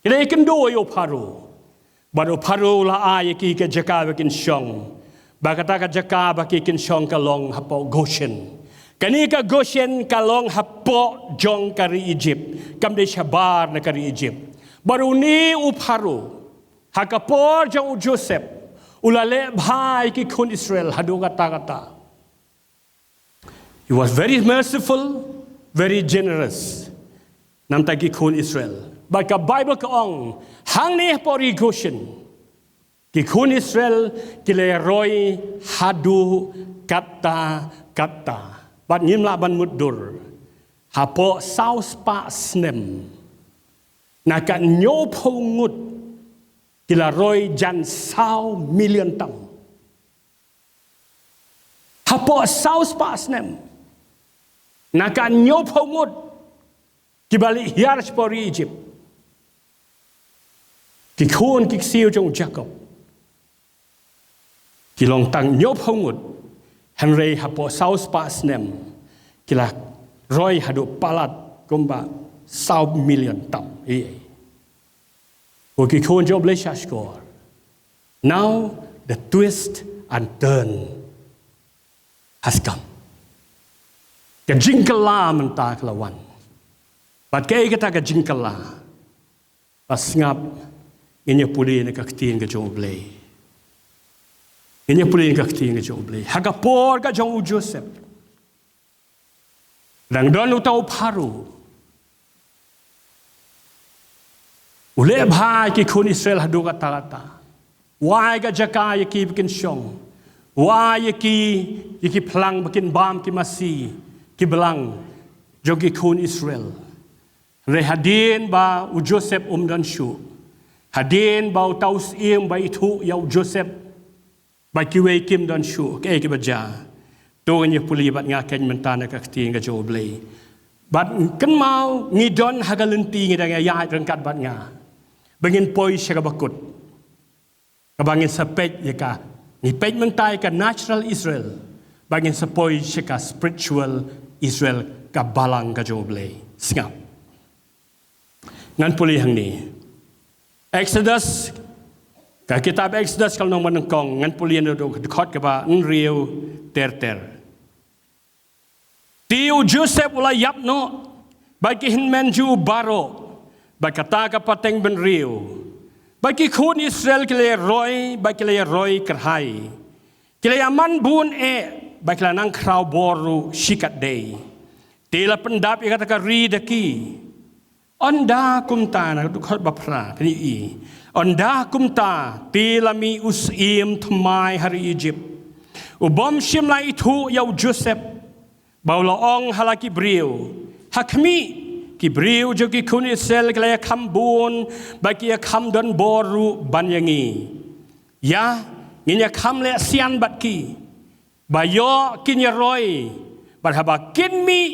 Ki la ïakynduh ïa u Pharaoh. Bad u Pharaoh u la ai ïa ki ka jaka ba kin shong. Bad kata ka jaka ba ki kin shong ka long hapoh Goshen. Kane ka Goshen ka long hapoh jong ka ri Egypt. Kam dei shabar na ka ri Egypt. Bad une u Pharaoh, ha ka por jong u Joseph, u la leh bha ïa ki khun Israel haduh katta katta. He was very merciful, very generous. Namar ki khun Israel. Bad ka Bible ka ong, hangne hapoh ri Goshen, ki khun Israel ki la roi haduh katta katta. Bad ngim lah ban mutdur. Hapoh saw spah snem, na ka hynñiewphew ngut ki la roi jan saw million tam. Hapoh saw spah snem, na ka hynñiewphew ngut kiba leit hiar shapoh ri Egypt, ki khun ki ksiew jong u Jakob, ki long tang hynñiewphew ngut, hynrei hapoh saw spah snem ki la roi haduh palat kumba saw million tam. Ei, ei. Ko ki khun jong U Blei shahshkor. Now the twist and turn has come. Ka jingkylla mynta ka la wan. Bad kaei kata ka jingkylla? Ba sngap, ngin ïa pule na ka ktien ka jong U Blei. Ngin ïa pule na ka ktien ka jong U Blei. Ha ka por ka jong u Joseph, dang don uta u Pharaoh. U leh bha ïa ki khun Israel haduh katta katta. U ai ka jaka ïa ki ba kin shong. U ai ïa ki, ïa ki phlang ba kin bam ki masi, ki blang jong ki khun Israel. Hynrei hadien ba u Joseph um don shuh, hadien ba uta u syiem ba ithuh ïa u Joseph, ba kiwei kim don shuh, kaei kaba jia? To ngin ïa pule bad nga keiñ mynta na ka ktien ka jong U Blei. Bad kynmaw, ngi don ha ka lynti, ngi dang ïaid ryngkat bad nga, ba ngin poi sha kaba kut. Kaba ngin sa peit ïa ka, ngi peit mynta ïa ka natural Israel, ba ngin sa poi sha ka spiritual Israel, ka balang ka jong U Blei. Sngap. Ngan pule hangne. Exodus, ka kitab Exodus ka lynnong ba nyngkong, ngan pule naduh ka dkhot kaba hynriew ter ter. Te u Joseph u la ïap noh bad ki hynmen jong u baroh, bad kata ka pateng bynriew. Bad ki khun Israel ki la ïaroi, bad ki la ïaroi kyrhai. Ki la ïa man bun eh, bad ki la nang khraw bor ruh shikatdei. Te la pyndap ïa kata ka ri da ki. Ynda kumta, na dkhot ba phra, phin ïohi. Ynda kumta, te la mih u syiem thymmai ha ri Egypt, u bym shym la ithuh ïa u Joseph, ba u la ong ha la ki briew, ha khmih, ki briew jong ki khun Israel ki la ïakham bun, bad ki ïakham don bor ruh ban ïa ngi. Ïa, ngin ïa kham leh sian bad ki, ba ïoh kin ïa roi, bad haba kin mih,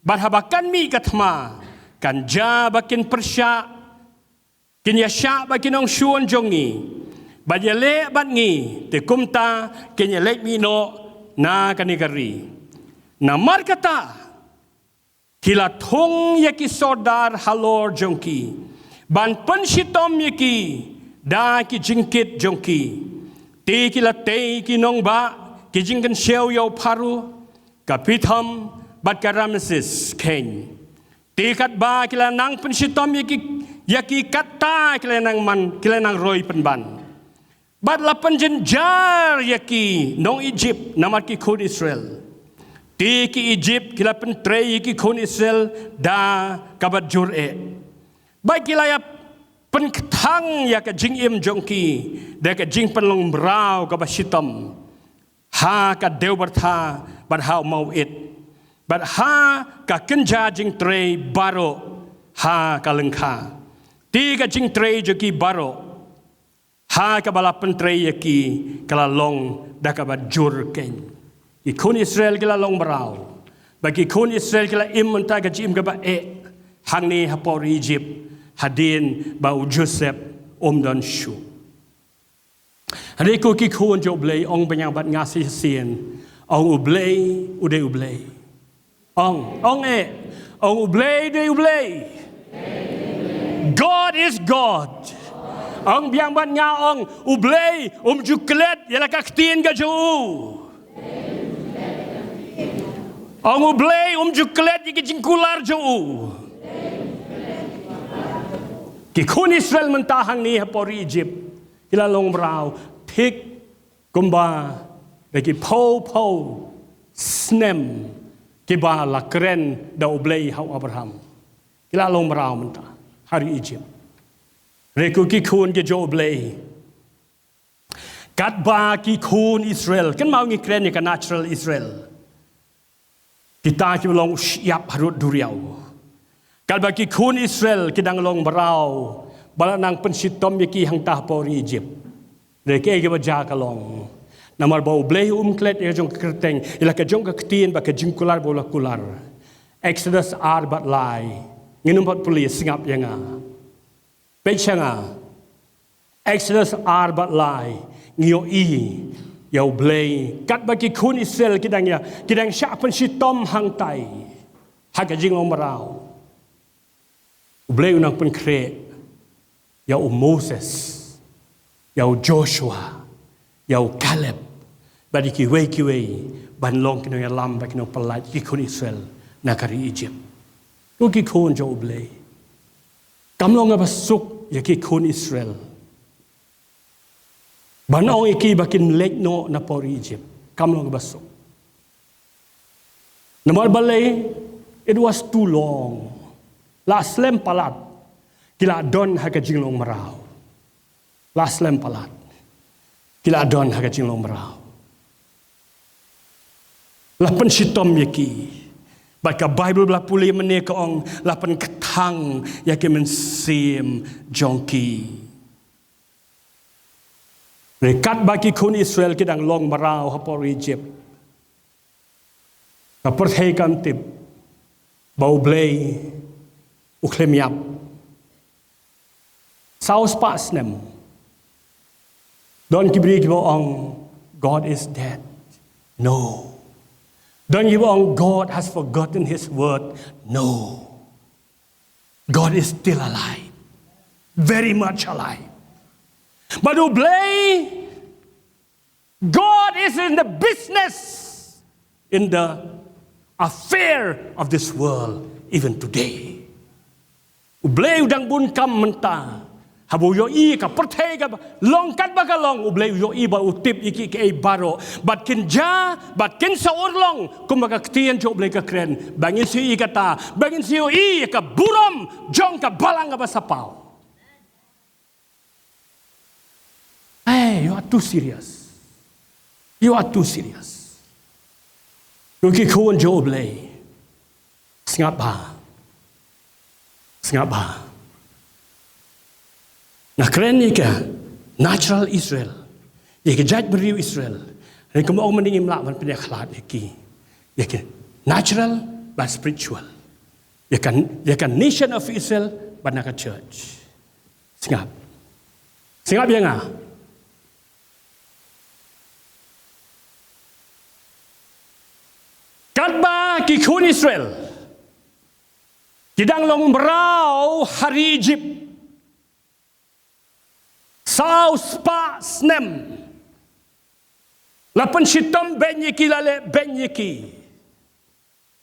bad haba kan mih ka thma, kan jia ba kin pyrshah, kin ïa shah bad ki nongshun jong ngi, bad ïa leh bad ngi, te kumta kin ïa leit mih noh na kane ka ri. Namar kata, ki la thung ïa ki sordar halor jong ki, ban pynshitom ïa ki da ki jingkit jong ki. Te ki la tei ki nongbah ki jingkynshew ïa u Pharaoh, ka Pithom bad ka Rameses khein. Te katba ki la nang pynshitom ïa ki, ïa ki katta ki la nang man, ki la nang roi pynban. Bad la pynjynjar ïa ki nong Ijipt namar ki khun Israel. Te ki Ijipt ki la pyntrei ïa ki khun Israel da kaba jur eh. Bad ki la ïa pynkthang ïa ka jingim jong ki da ka jingpynlong mraw kaba shitom ha ka dewbyrtha bad ha u mawit, bad ha ka kynja jingtrei baroh ha ka lyngkha. Te ka jingtrei jong ki baroh ha kaba la pyntrei ïa ki ka la long da kaba jur khein. Ki khun Israel ki la long mraw, bad ki khun Israel ki la im mynta ka jingim kaba eh hangne hapoh ri Ijipt, hadien ba u Joseph um don shuh. Hynrei ko ki khun jong U Blei, ong biang bad nga shisien, ong U Blei u dei U Blei. Ong, ong eh, ong U Blei u dei U Blei. God is God. Ong biang bad nga, ong U Blei um ju klet ïa la ka ktien ka jong u. Ong U Blei um ju klet ïa ki jingkular jong u. Ki khun Israel mynta hangne hapoh ri Ijipt ki la long mraw thik kumba da ki phew phew snem kiba la kren da U Blei ha u Abraham. Ki la long mraw mynta ha ri Ijipt. Hynrei ko ki khun ki jong U Blei, katba ki khun Israel, kynmaw ngi kren ïa ka natural Israel, kita kiba long shyiap harud duriaw. Katba ki khun Israel ki dang long mraw, ba la nang pynshitom ïa ki hangta hapoh ri Ijipt, hynrei kaei kaba jia ka long, namar ba U Blei um klet ïa ka jong ka kyrteng, ïa la ka jong ka ktien bad ka jingkular ba u la kular. Exodus ar bad lai. Ngin ym pat pule, sngap ïa nga. Peit sha nga. Exodus ar bad lai, ngi ïohi ïa U Blei katba ki khun Israel ki dang ïa, ki dang shah pynshitom hangtai ha ka jinglong mraw. U Blei u nang pynkhreh ïa u Moses, ïa u Joshua, ïa u Caleb, bad ïa kiwei kiwei ban long ki nongïalam bad ki nongpyllait ki khun Israel na ka ri Ijipt. Ko ki khun jong U Blei, kam long kaba suk ïa ki khun Israel ban ong ïa ki ba kin leit noh na por Ijipt. Kam long kaba suk. Namar balei? It was too long. La slem palat ki la don ha ka jinglong mraw. La slem palat ki la don ha ka jinglong mraw. La pynshitom ïa ki. Bad ka Baibl ba la pule mynne ka ong, la pynkthang ïa ki mynsiem jong ki. Ryngkat ba ki khun Israel ki dang long mraw ha por Ijipt, ka pyrthei kan tip ba U Blei u khlem ïap. Saw spah snem, don ki briew kiba ong God is dead. No. Don kiba ong God has forgotten his word. No. God is still alive. Very much alive. Bad U Blei, God is in the business, in the affair of this world, even today. U Blei u dang bun kam mynta. Haba u ïohi ka pyrthei ka long katba ka long, U Blei u ïohi bad u tip ïa ki kaei baroh. Bad kin jia, bad kin sa urlong, kumba ka ktien jong U Blei ka kren. Ba ngin sa ïohi kata, ba ngin sa ïohi ïa ka burom jong ka balang kaba sa paw. Hey, you are too serious. You are too serious. Ko ki khun jong U Blei, sngap bha. Sngap bha. Nga kren ïa ka natural Israel. Ïa ka jaitbynriew Israel. Hynrei kumba ong mynne ngim lah ban pynïakhlad ïa ki. Ïa ka natural bad spiritual. Ïa ka, ïa ka nation of Israel bad na ka church. Sngap. Sngap ïa nga. Katba ki khun Israel ki dang long mraw ha ri Egypt saw spah snem, la pynshitom beiñ ïa ki, la leh beiñ ïa ki,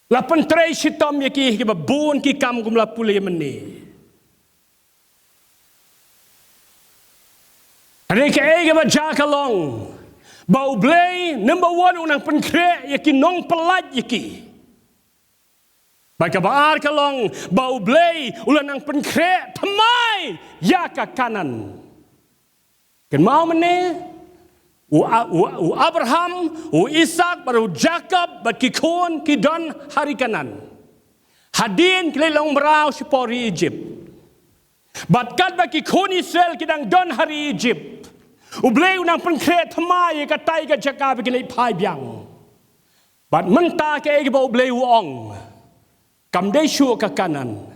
la pyntrei shitom ïa ki ha kiba bun ki kam kum la pule mynne. Hynrei kaei kaba jia ka long ba U Blei, number one, u nang pynkhreh ïa ki nongpyllait ïa ki. Bad kaba ar ka long ba U Blei u la nang pynkhreh thymmai ïa ka Kanaan. Kynmaw mynne, u, A-, u, u Abraham, u Isak bad u Jakob bad ki khun ki don ha ri Kanaan. Hadien ki leit long mraw shapoh ri Egypt. Bad katba ki khun Israel ki dang don ha ri Egypt, U Blei u nang pynkhreh thymmai ïa katai ka jaka ba kin leit phai biang. Bad mynta kaei kaba U Blei u ong, kam dei shuh ka Kanaan.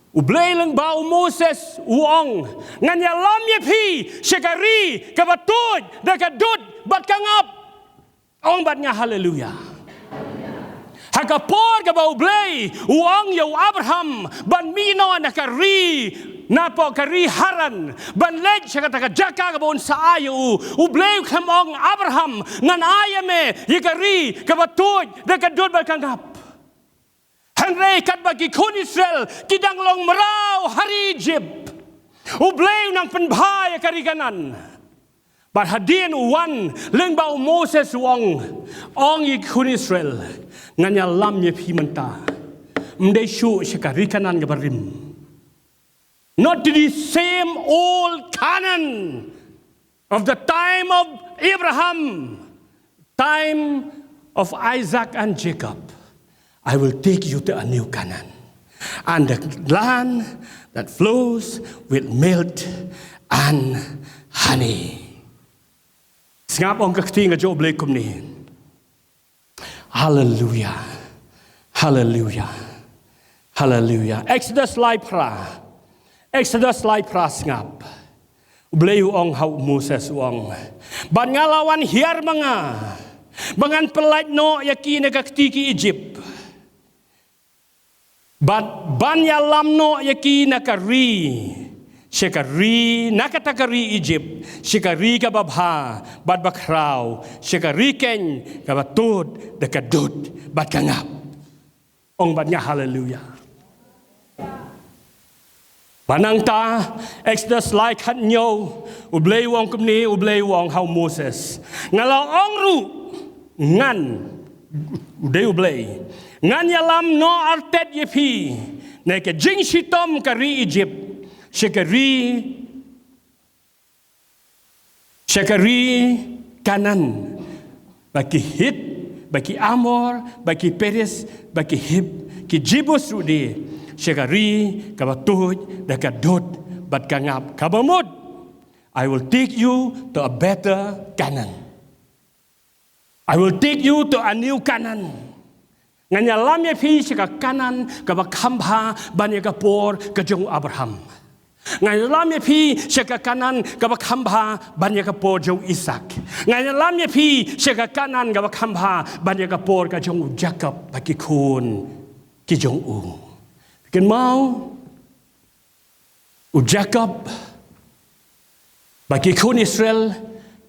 U Blei lyngba u Moses u ong, ngan ïalam ïa phi sha ka ri kaba tuid da ka dud bad ka ngap. Ong bad nga haleluya. Ha ka por kaba U Blei u ong ïa u Abraham ban mih noh na ka ri, napoh ka ri Haran, ban leit sha kata ka jaka kaba un sa ai ïa u, U Blei u khlem ong, Abraham, ngan ai ïa me ïa ka ri kaba tuid da ka dud bad ka ngap. Hynrei katba ki khun Israel ki dang long mraw ha ri Egypt, U Blei u nang pynbha ïa ka ri Kanaan. Bad hadien u wan lyngba u Moses u ong, ong ïa ki khun Israel, ngan ïalam ïa phi mynta, ym dei shuh sha ka ri Kanaan kaba rim. Not to the same old Canaan of the time of Abraham, time of Isaac and Jacob. I will take you to a new Canaan and the land that flows with milk and honey. Sngap, ong ka ktien ka jong U Blei kumne. Haleluya. Haleluya. Haleluya. Exodus lai phra. Exodus lai phra, sngap. U Blei u ong ha u Moses u ong, bad nga la wan hiar ma nga ba ngan pyllait noh ïa ki na ka kti ki Egypt. Bad ban ïalam noh ïa ki na ka ri, sha ka ri, na kata ka ri Egypt, sha ka ri kaba bha bad bakhraw, sha ka ri keiñ kaba tuid da ka dud bad ka ngap. Ong bad nga haleluya. Bad nangta, Exodus lai khathynñiew, U Blei u ong kumne, U Blei u ong ha u Moses, nga la ong ruh, ngan, u dei U Blei, ngan ïalam noh artet ïa phi na ka jingshitom ka ri Egypt sha ka ri, sha ka ri Kanaan, bad ki Hit, bad ki Amor, bad ki Periz, bad ki Hiv, ki Jebus ruh de, sha ka ri kaba tuid da ka dud bad ka ngap, kaba mut, I will take you to a better Canaan. I will take you to a new Canaan. Ngan ïalam ïa phi sha ka Kanaan kaba kham bha ban ïa ka por ka jong u Abraham. Ngan ïalam ïa phi sha ka Kanaan kaba kham bha ban ïa ka por jong u Isak. Ngan ïalam ïa phi sha ka Kanaan kaba kham bha ban ïa ka por ka jong u Jakob bad ki khun ki jong u. Kynmaw, u Jakob bad ki khun Israel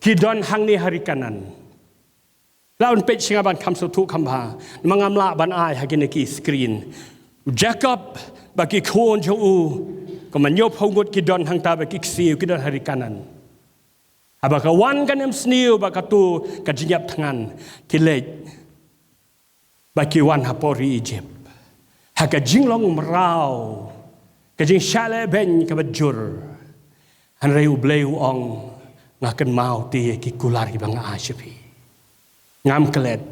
ki don hangne ha ri Kanaan. Lah ban peit sha nga ban kham sngewthuh kham bha, namar ngam lah ban ai ha kine ki screen. U Jakob bad ki khun jong u, kumba hynñiewphew ngut ki don hangta bad ki ksiew, ki don ha ri Kanaan. Haba ka wan ka nemsniew bad kato ka jingïap thngan, ki leit bad ki wan hapoh ri Egypt ha ka jinglong mraw, ka jingshah lehbeiñ kaba jur. Hynrei U Blei u ong, nga kynmaw te ïa ki kular kiba nga ai sha phi. Ngam klet.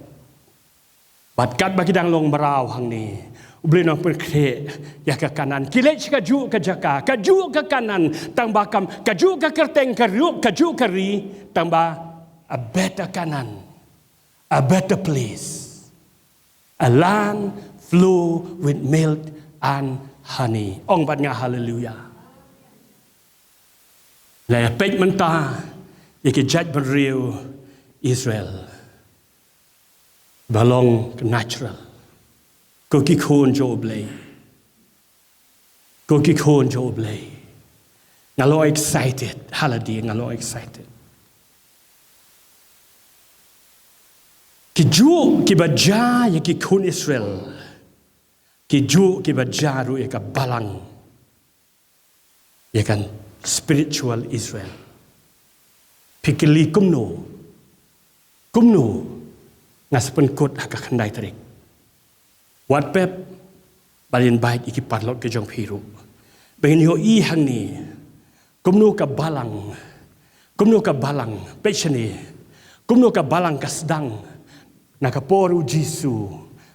Bad katba ki dang long mraw hangne, U Blei u nang pynkhreh ïa ka Kanaan. Ki leit sha kajuh ka jaka, kajuh ka Kanaan, tang ba kam, kajuh ka kyrteng ka ruh, kajuh ka ri, tang ba a better Canaan, a better place, a land flow with milk and honey. Ong bad nga haleluya. La ïa peit mynta ïa ki jaitbynriew Israel ba long natural, ko ki khun jong U Blei. Ko ki khun jong U Blei. Nga long excited, ha lade nga long excited. Ki juh kiba jia ïa ki khun Israel, ki juh kiba jia ruh ïa ka balang, ïa ka spiritual Israel. Phi kylli kumno, kumno, nga sa pynkut ha ka khyndai tarik. Wat pep, bad invite ïa ki paralok ki jong phi ruh, ba ngin ïohi hangne kumno ka balang, kumno ka balang, peit shane, kumno ka balang ka sdang na ka por U Jisu.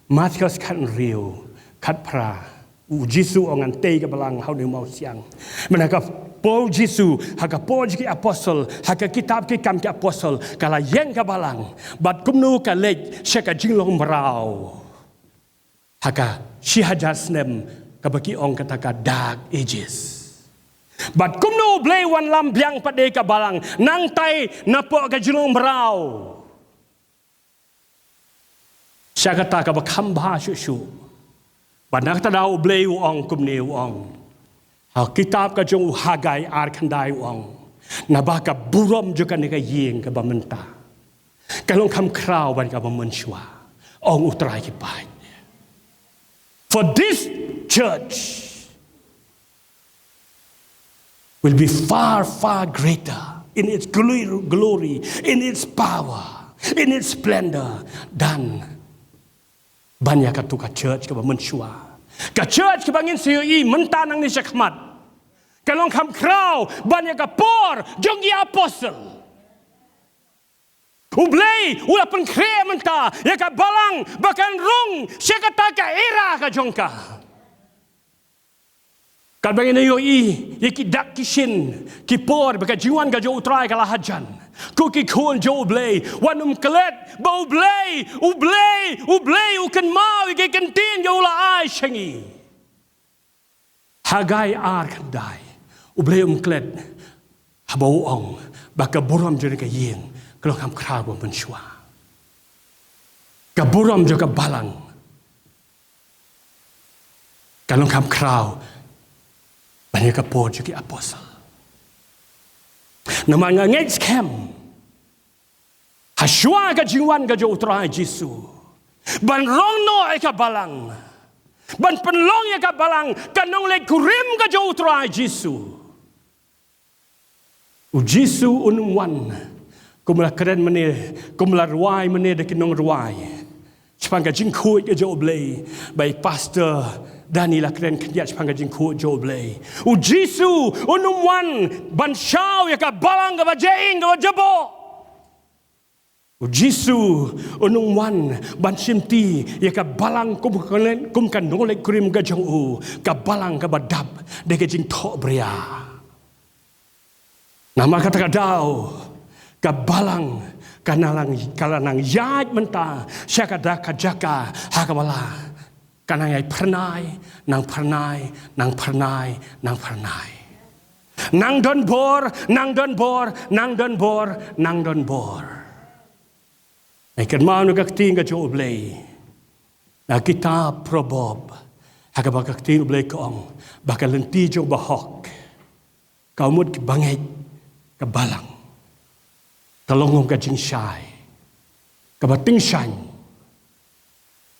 Mathaios khathynriew, khatphra. U Jisu u ong, ngan tei ka balang ha une u mawsiang. Mynta ka por U Jisu, ha ka por jong ki apostol, ha ka kitab Ki Kam ki Apostol, ka la ïeng ka balang. Bad kumno ka leit sha ka jinglong mraw ha ka shi hajar snem, kaba ki ong kata ka Dark Ages. Bad kumno U Blei u wanlam biang pat da ka balang, nangtai napoh ka jinglong mraw. Sha kata kaba kham bha shuh shuh. Bad na kata ka daw U Blei u ong kumne, u ong ha ka kitab ka jong u Hagai ar khyndai, u ong, naba ka burom jong kane ka ïing kaba mynta ka long kham khraw ban kaba mynshuwa, ong U Trai ki paid. For this church will be far, far greater in its glo-, glory, in its power, in its splendor, than ban ïa katu ka church kaba mynshuwa. Ka church kaba ngin sa ïohi mynta nangne shakhmat ka long kham khraw ban ïa ka por jong ki apostol. U Blei u la pynkhreh mynta ïa ka balang ba kan rung sha kata ka era ka jong ka. Katba ngin ïohi ïa ki dak ki shin, ki por ba ka jingwan ka jong U Trai ka la hajan, ko ki khun jong U Blei, wat nym klet ba U Blei, U Blei, U Blei u kynmaw ïa ki kyntien ba u la ai sha ngi. Hagai ar khyndai, U Blei um klet haba u ong ba ka burom jong ka ïing ka long kham khraw ban mynshuwa. Ka burom jong ka balang ka long kham khraw ban ïa ka por jong ki apostol. Namar nga ngeit skhem, hashuwa ka jingwan ka jong U Trai Jisu, ban rong noh ïa ka balang, ban pynlong ïa ka balang ka nongleit kurim ka jong U Trai Jisu, U Jisu un ym wan kum la kren mynne, kum la rwai mynne da ki nongrwai shaphang ka jingkhuid ka jong U Blei. Ba i Pastor Dani la kren khyndiat shaphang ka jingkhuid jong U Blei. U Jisu un ym wan ban shaw ïa ka balang kaba jaing kaba jaboh. U Jisu un ym wan ban shimti ïa ka balang kum ka nongleit, kum ka nongleit kurim ka jong u, ka balang kaba dap da ka jingthohbria. Namar kata ka daw ka balang ka nang, ka la nang ïaid mynta sha kata ka jaka ha kaba la ka nang ïai phyrnai, nang phyrnai, nang phyrnai, nang phyrnai. Nang don bor, nang don bor, nang don bor, nang don bor. Ngi kynmaw na ka ktien ka jong U Blei na kitab Proverb, ha kaba ka ktien U Blei ka ong ba ka lynti jong u bahok ka mut kaba ngeit ka balang, ka long kum ka jingshai kaba tyngshaiñ,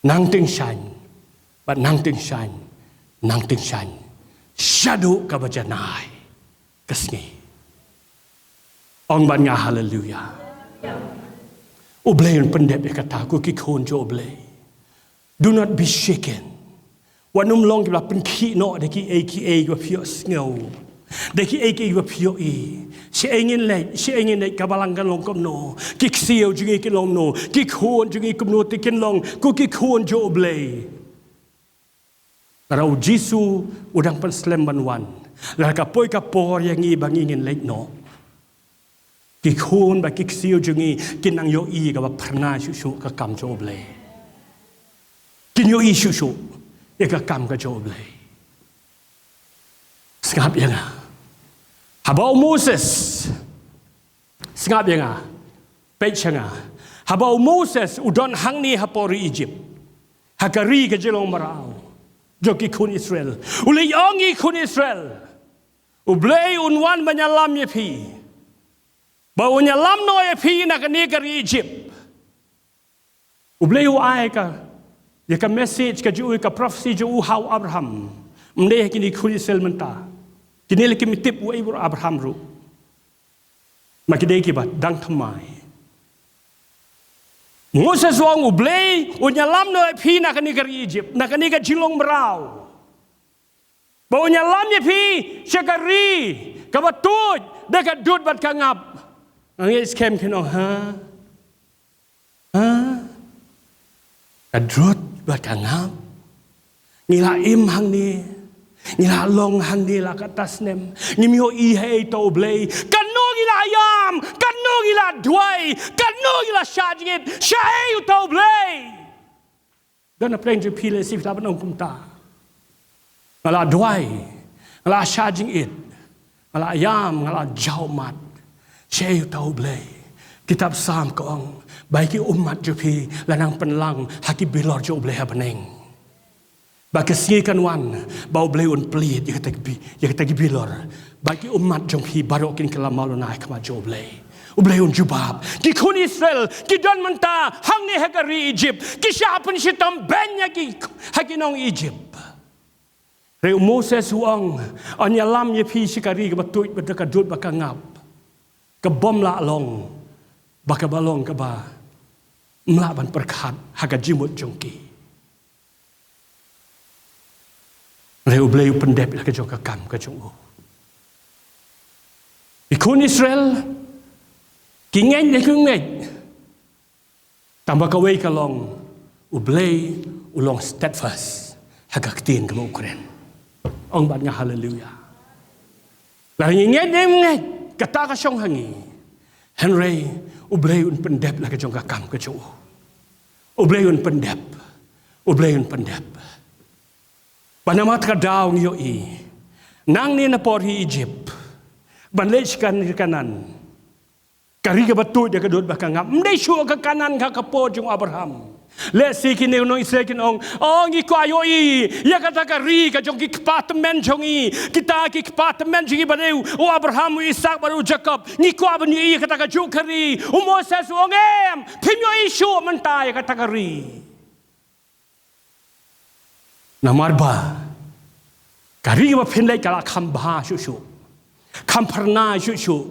nang tyngshaiñ, bad nang tyngshaiñ, nang tyngshaiñ shaduh kaba janai ka sngi. Ong bad nga haleluya. U Blei un pyndep ïa kata, ko ki khun jong U Blei. Do not be shaken. Wat nym long kiba la pynkhih noh da kiei kiei kiba phi ïohsngew, da kiei kiei kiba phi ïohi. Shaei ngin leit, shaei ngin leit, ka balang kan long kumno, ki ksiew jong ngi kin long kumno, ki khun jong ngi kumno te kin long, ko ki khun jong U Blei. Haba u Jisu u dang pynslem ban wan, lada ka poi ka por ïa ngi ba ngi ngin leit noh, ki khun bad ki ksiew jong ngi kin nang ïohi kaba phyrnai shuh shuh ka kam jong U Blei. Kin ïohi shuh shuh ïa ka kam ka jong U Blei. Sngap ïa nga. Haba u Moses, sngap ïa nga, peit sha nga. Haba u Moses u don hangne hapoh ri Egypt, ha ka ri ka jinglong mraw jong ki khun Israel, u leit ong ïa ki khun Israel, U Blei un wan ban ïalam ïa phi, ba un ïalam noh ïa phi na kane ka ri Egypt. U Blei u ai ka, ïa ka message ka jong u, ka prophecy jong u ha u Abraham. Ym dei ha kine ki khun Israel mynta. Kine la kim tip uei u Abraham ruh. Ma ki dei kiba dang thymmai. Moses u ong, U Blei un ïalam noh ïa phi na kane ka ri Egypt, na kane ka jinglong mraw. Ba un ïalam ïa phi sha ka ri kaba tuid da ka dud bad ka ngap. Nga ngeit skhem, kin ong, ha? Ha? Ka dud bad ka ngap. Ngi la im hangne, ngi la long hangne la katta snem. Ngim ïohi haei uta U Blei. Katno ngi la ïam, katno ngi la duwai, katno ngi la shah jingit, shaei uta U Blei. Don na pdeng jong phi lehse phi lah ban ong kumta. Nga la duwai, nga la shah jingit, nga la ïam, nga la jaw ummat. Shaei uta U Blei. Kitab Salm ka ong, ba ïa ki ummat jong phi la nang pynlang ha ki bilor jong U Blei ha bneng. Ba ka sngi kan wan ba U Blei un plie ïa kita ki bi-, ïa kita ki bilor. Ba ki ummat jong phi baroh kin kylla malu na khmat jong U Blei. U Blei un jubab. Ki khun Israel ki don mynta hangne ha ka ri Egypt, ki shah pynshitom beiñ ha ki, ha ki nong Egypt. Hynrei u Moses u ong, un ïalam ïa phi sha ka ri kaba tuid bad ka dud bad ka ngap, ka bym lah long ba kaba long kaba ym lah ban pyrkhat ha ka jingmut jong ki. Hynrei U Blei u pyndep ïa la ka jong ka kam ka jong u. Ki khun Israel ki ngeit ne ki ngeit. Tangba kawei ka long, U Blei u long steadfast ha ka ktien kaba u kren. Ong bad nga haleluya. Lada ngi ngeit ne ym ngeit, kata ka shong ha ngi. Hynrei U Blei un pyndep la ka jong ka kam ka jong u. U Blei un pyndep. U Blei un pyndep. Bad namar kata ka daw ngi ïohi, nangne na por hi Egypt ban leit sha ka ri Kanaan. Ka ri kaba tuid da ka dud bad ka ngap. Ym dei shuh ka Kanaan ka, ka por jong u Abraham. Lehse kine ki nong Israel kin ong, oh, ngi kwah ïohi ïa kata ka ri ka jong ki kpa tymmen jong ngi. Kita ki kpa tymmen jong ngi ba dei u Abraham, u Isaak bad u Jakob. Ngi kwah ban ïohi ïa kata kajuh ka ri. U Moses u ong, em, phim ïohi shuh mynta ïa kata ka ri. Namar ba ka ri ba phin leit ka la kham bha shuh shuh, kham phyrnai shuh shuh,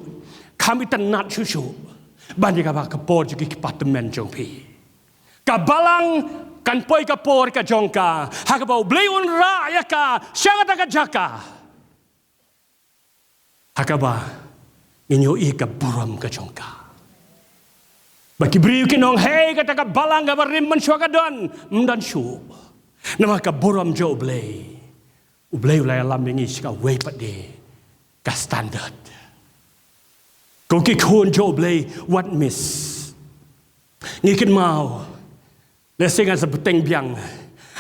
kham itynnad shuh shuh ban ïa kaba ka por jong ki kpa tymmen jong phi. Ka balang kan poi ka por ka jong ka, ha kaba U Blei un rah ïa ka sha kata ka jaka ha kaba ngin ïohi ka burom ka jong ka. Ba ki briew kin ong, hei, kata ka balang kaba rim mynshuwa ka don, ym don shuh. Namar ka burom jong U Blei. U Blei u la ïalam ïa ngi sha kawei pat de ka standard. Ko ki khun jong U Blei, wat miss. Ngi kynmaw, lehse ngan sa bteng biang,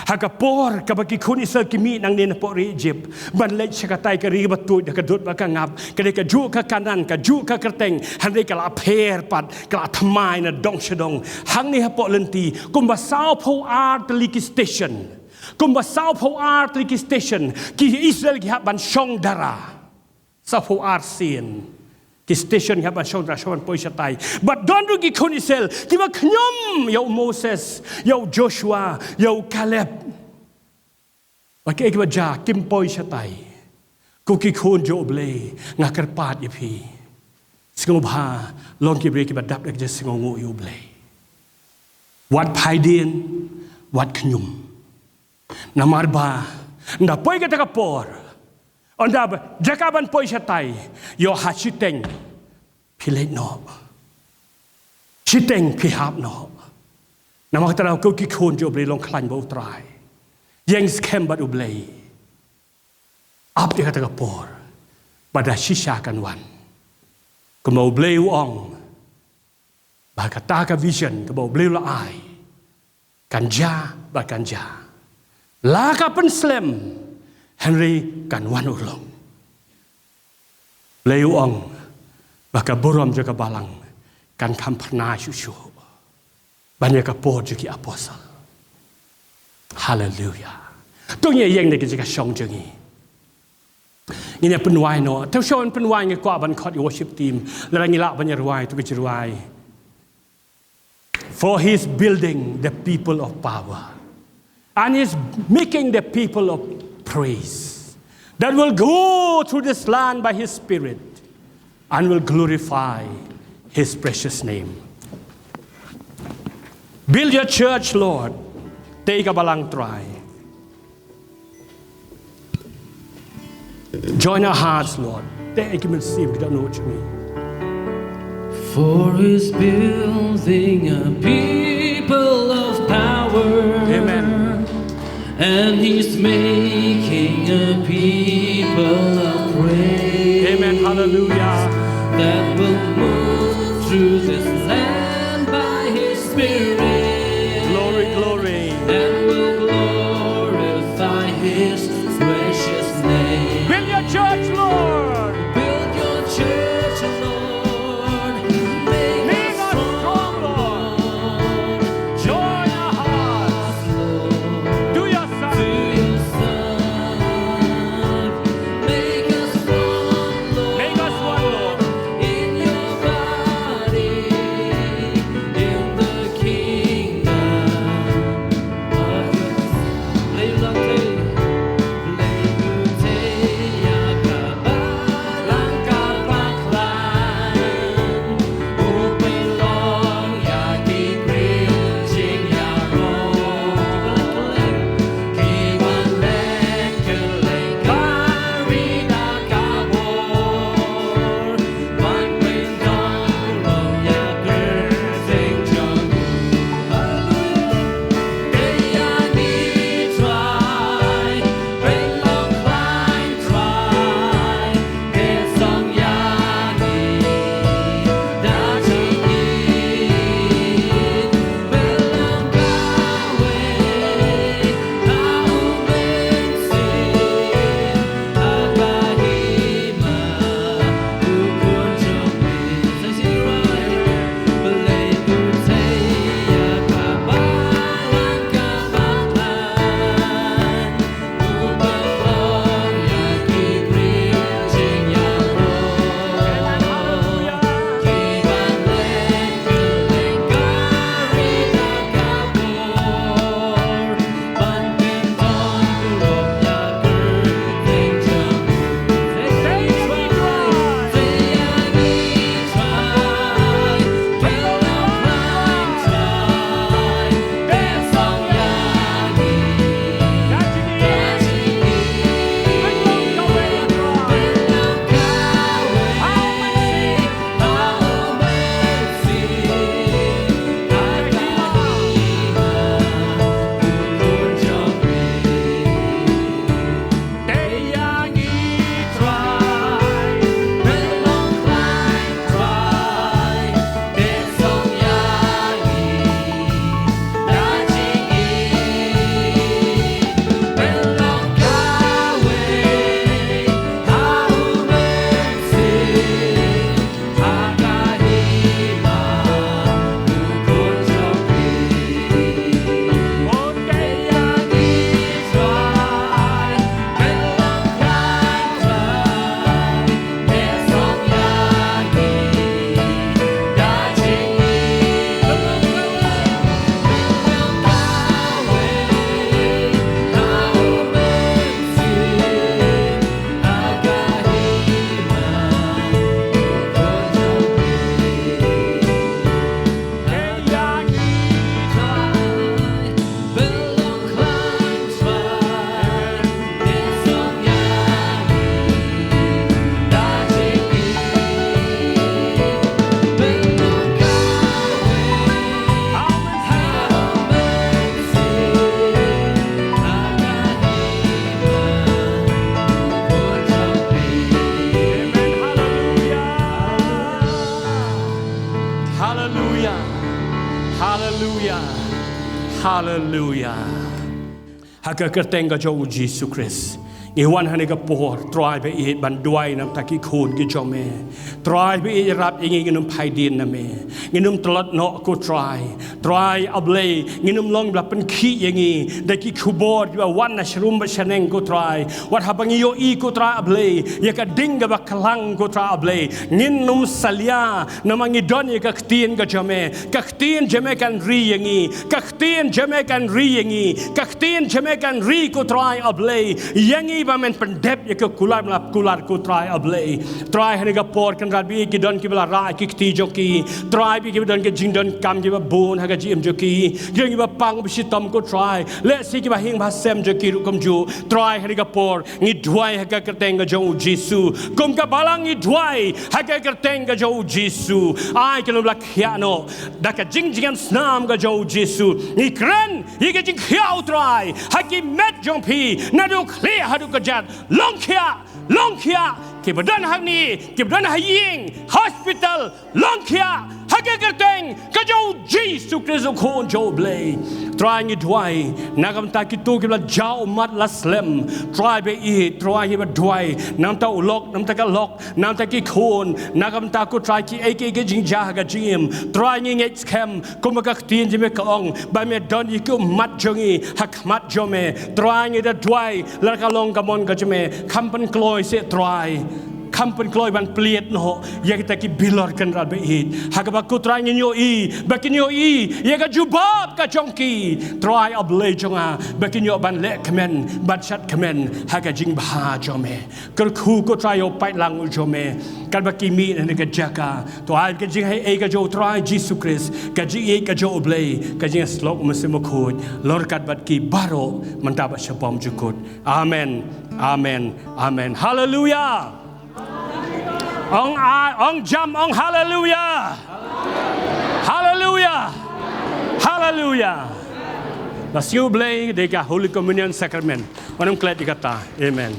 ha ka por kaba ki khun Israel ki mih nangne na pdeng ri Egypt ban leit sha katai ka ri kaba tuid da ka dud bad ka ngap, ka dei kajuh ka Kanaan, kajuh ka kyrteng, hynrei ka la pher pat, ka la thymmai na dong sha dong. Hangne hapoh lynti kumba sawphew ar tylli ki station, kumba sawphew ar tylli ki station ki Israel ki hap ban shong dara. Sawphew ar sien ki station ki hap ban shong dara, shong ban poi shatai. Bad don ruh ki khun Israel kiba khñium ïa u Moses, ïa u Joshua, ïa u Kaleb. Bad kiei kiba jia, kim poi shatai. Ko ki khun jong U Blei, nga kyrpad ïa phi, sngewbha long ki briew kiba dap da ka jingsngewnguh ïa U Blei. Wat phaidien, wat khñium. Namar ba ynda poi kata ka por, ynda ba jaka ban poi shatai, ïoh ha shiteng phi leit noh, shiteng phi hap noh. Namar kata, ko ki khun jong U Blei, long khlaiñ bad U Trai. Ïeng skhem bad U Blei. Ap ïa kata ka por ba da shisha kan wan. Kumba U Blei u ong ba kata ka vision kaba U Blei u la ai kan jia bad kan jia. La ka pynslem, hynrei kan wan urlong. Blei u ong ba ka burom jong ka balang kan kham pyrnai shuh shuh ban ïa ka por jong ki apostol. Haleluya. To ngin ïeng na ka jaka shong jong ngi. Ngin ïa pynwai noh. To shong pynwai, ngi kwah ban khot ïa worship team. Lada ngi lah ban ïa rwai, to ka jingrwai. For he is building the people of power, and he is making the people of praise that will go through this land by his Spirit and will glorify his precious name. Build your church, Lord. Tei ka balang Trai. Join our hearts, Lord. Thank you, Mister Steve. Don't know what you mean. For he's building a people of power. Amen. And he's making a people of praise. Amen. Hallelujah. That will move through this land by his Spirit. Glory, glory. And will glorify his precious name. Build your church, Lord. Build your church, Lord. Make us strong, Lord. Join our hearts to your side. Make us one, Lord. Make us one, Lord. In your body, in the kingdom. Haleluia. Ha ka kyrteng ka jong u Jisu Khrist, ngi wan ha kane ka por, Trai ba ïeit, ban duwai namar ki khun ki jong me. Trai ba ïeit, ïarap ïa ngi, ngin ym phai dien na me. Ngin ym tlot noh ko Trai. Trai A Blei, ngin ym long ba la pynkhih ïa ngi da ki khubor kiba wan na sharum bad shaneng ko Trai. Wat haba ngi ïohi ko Trai A Blei ïa ka ding kaba klang ko Trai A Blei, ngin ym salia, namar ngi don ïa ka ktien ka jong me. Ka ktien jong me kan ri ïa ngi. Ka ktien jong me kan ri ïa ngi. Ka ktien jong me kan ri ko Trai A Blei ïa ngi ba men pyndep ïa ka kular, la kular ko Trai A Blei. Trai ha kane ka por, Kynrad ba ïeit, ki don kiba la rah ïa ki kti jong ki. Trai ba ïeit, kiba don ki jingdonkam kiba bun ha ka jingim jong ki. Ki don kiba pang ba shitom ko Trai. Lehse kiba hiar ba sem jong ki ruh kumjuh. Trai ha kane ka por, ngi duwai ha ka kyrteng ka jong u Jisu. Kum ka balang ngi duwai ha ka kyrteng ka jong u Jisu. Ai ki long ba la khiah noh da ka jingjngai snam ka jong u Jisu. Ngi kren ïa ka jingkhiah u Trai ha ki met jong phi, naduh khlieh haduh kjat. Long khiah, long khiah. Kiba don hangne, kiba don ha ïing, hospital, long khiah ha ka kyrteng ka jong u Jisu Khrist, u Khun jong u Blei. Trai ngi duwai na ka bynta kito kiba la jaw ummat la slem. Trai ba ïeit, Trai ngi ba duwai na ka bynta u lok, na ka bynta ka lok, na ka bynta ki khun, na ka bynta ko Trai kiei kiei ki jingjia ha ka jingim. Trai ngi ngeit skhem kumba ka ktien jong me ka ong ba me don ïa ki ummat jong ngi ha khmat jong me. Trai ngi da duwai lada ka long ka mon ka jong me, kham pynkloi seh Trai. Kham pynkloi ban plied noh ïa kita ki bilor, Kynrad ba ïeit. Ha kaba ko Trai ngin ïohi ba kin ïohi ïa ka jubab ka jong ki, Trai A Blei jong nga, ba kin ïoh ban leh kmen, ban shad kmen ha ka jingbha jong me. Kyrkhu ko Trai ïa u paidlang u jong me katba ki mih na kane ka jaka. To ai ka jingaiei ka jong u Trai Jisu Khrist, ka jingïeit ka jong u Blei, ka jingïasyllok u Mynsiem Bakhuid long ryngkat bad ki baroh mynta bad shaphang jukut. Amen. Amen. Amen. Haleluia. Ong a, ong jam, ong haleluia. Haleluia. Haleluia. La siew Blei da ka Holy Communion Sacrament. Wan ym klet ïa kata. Amen.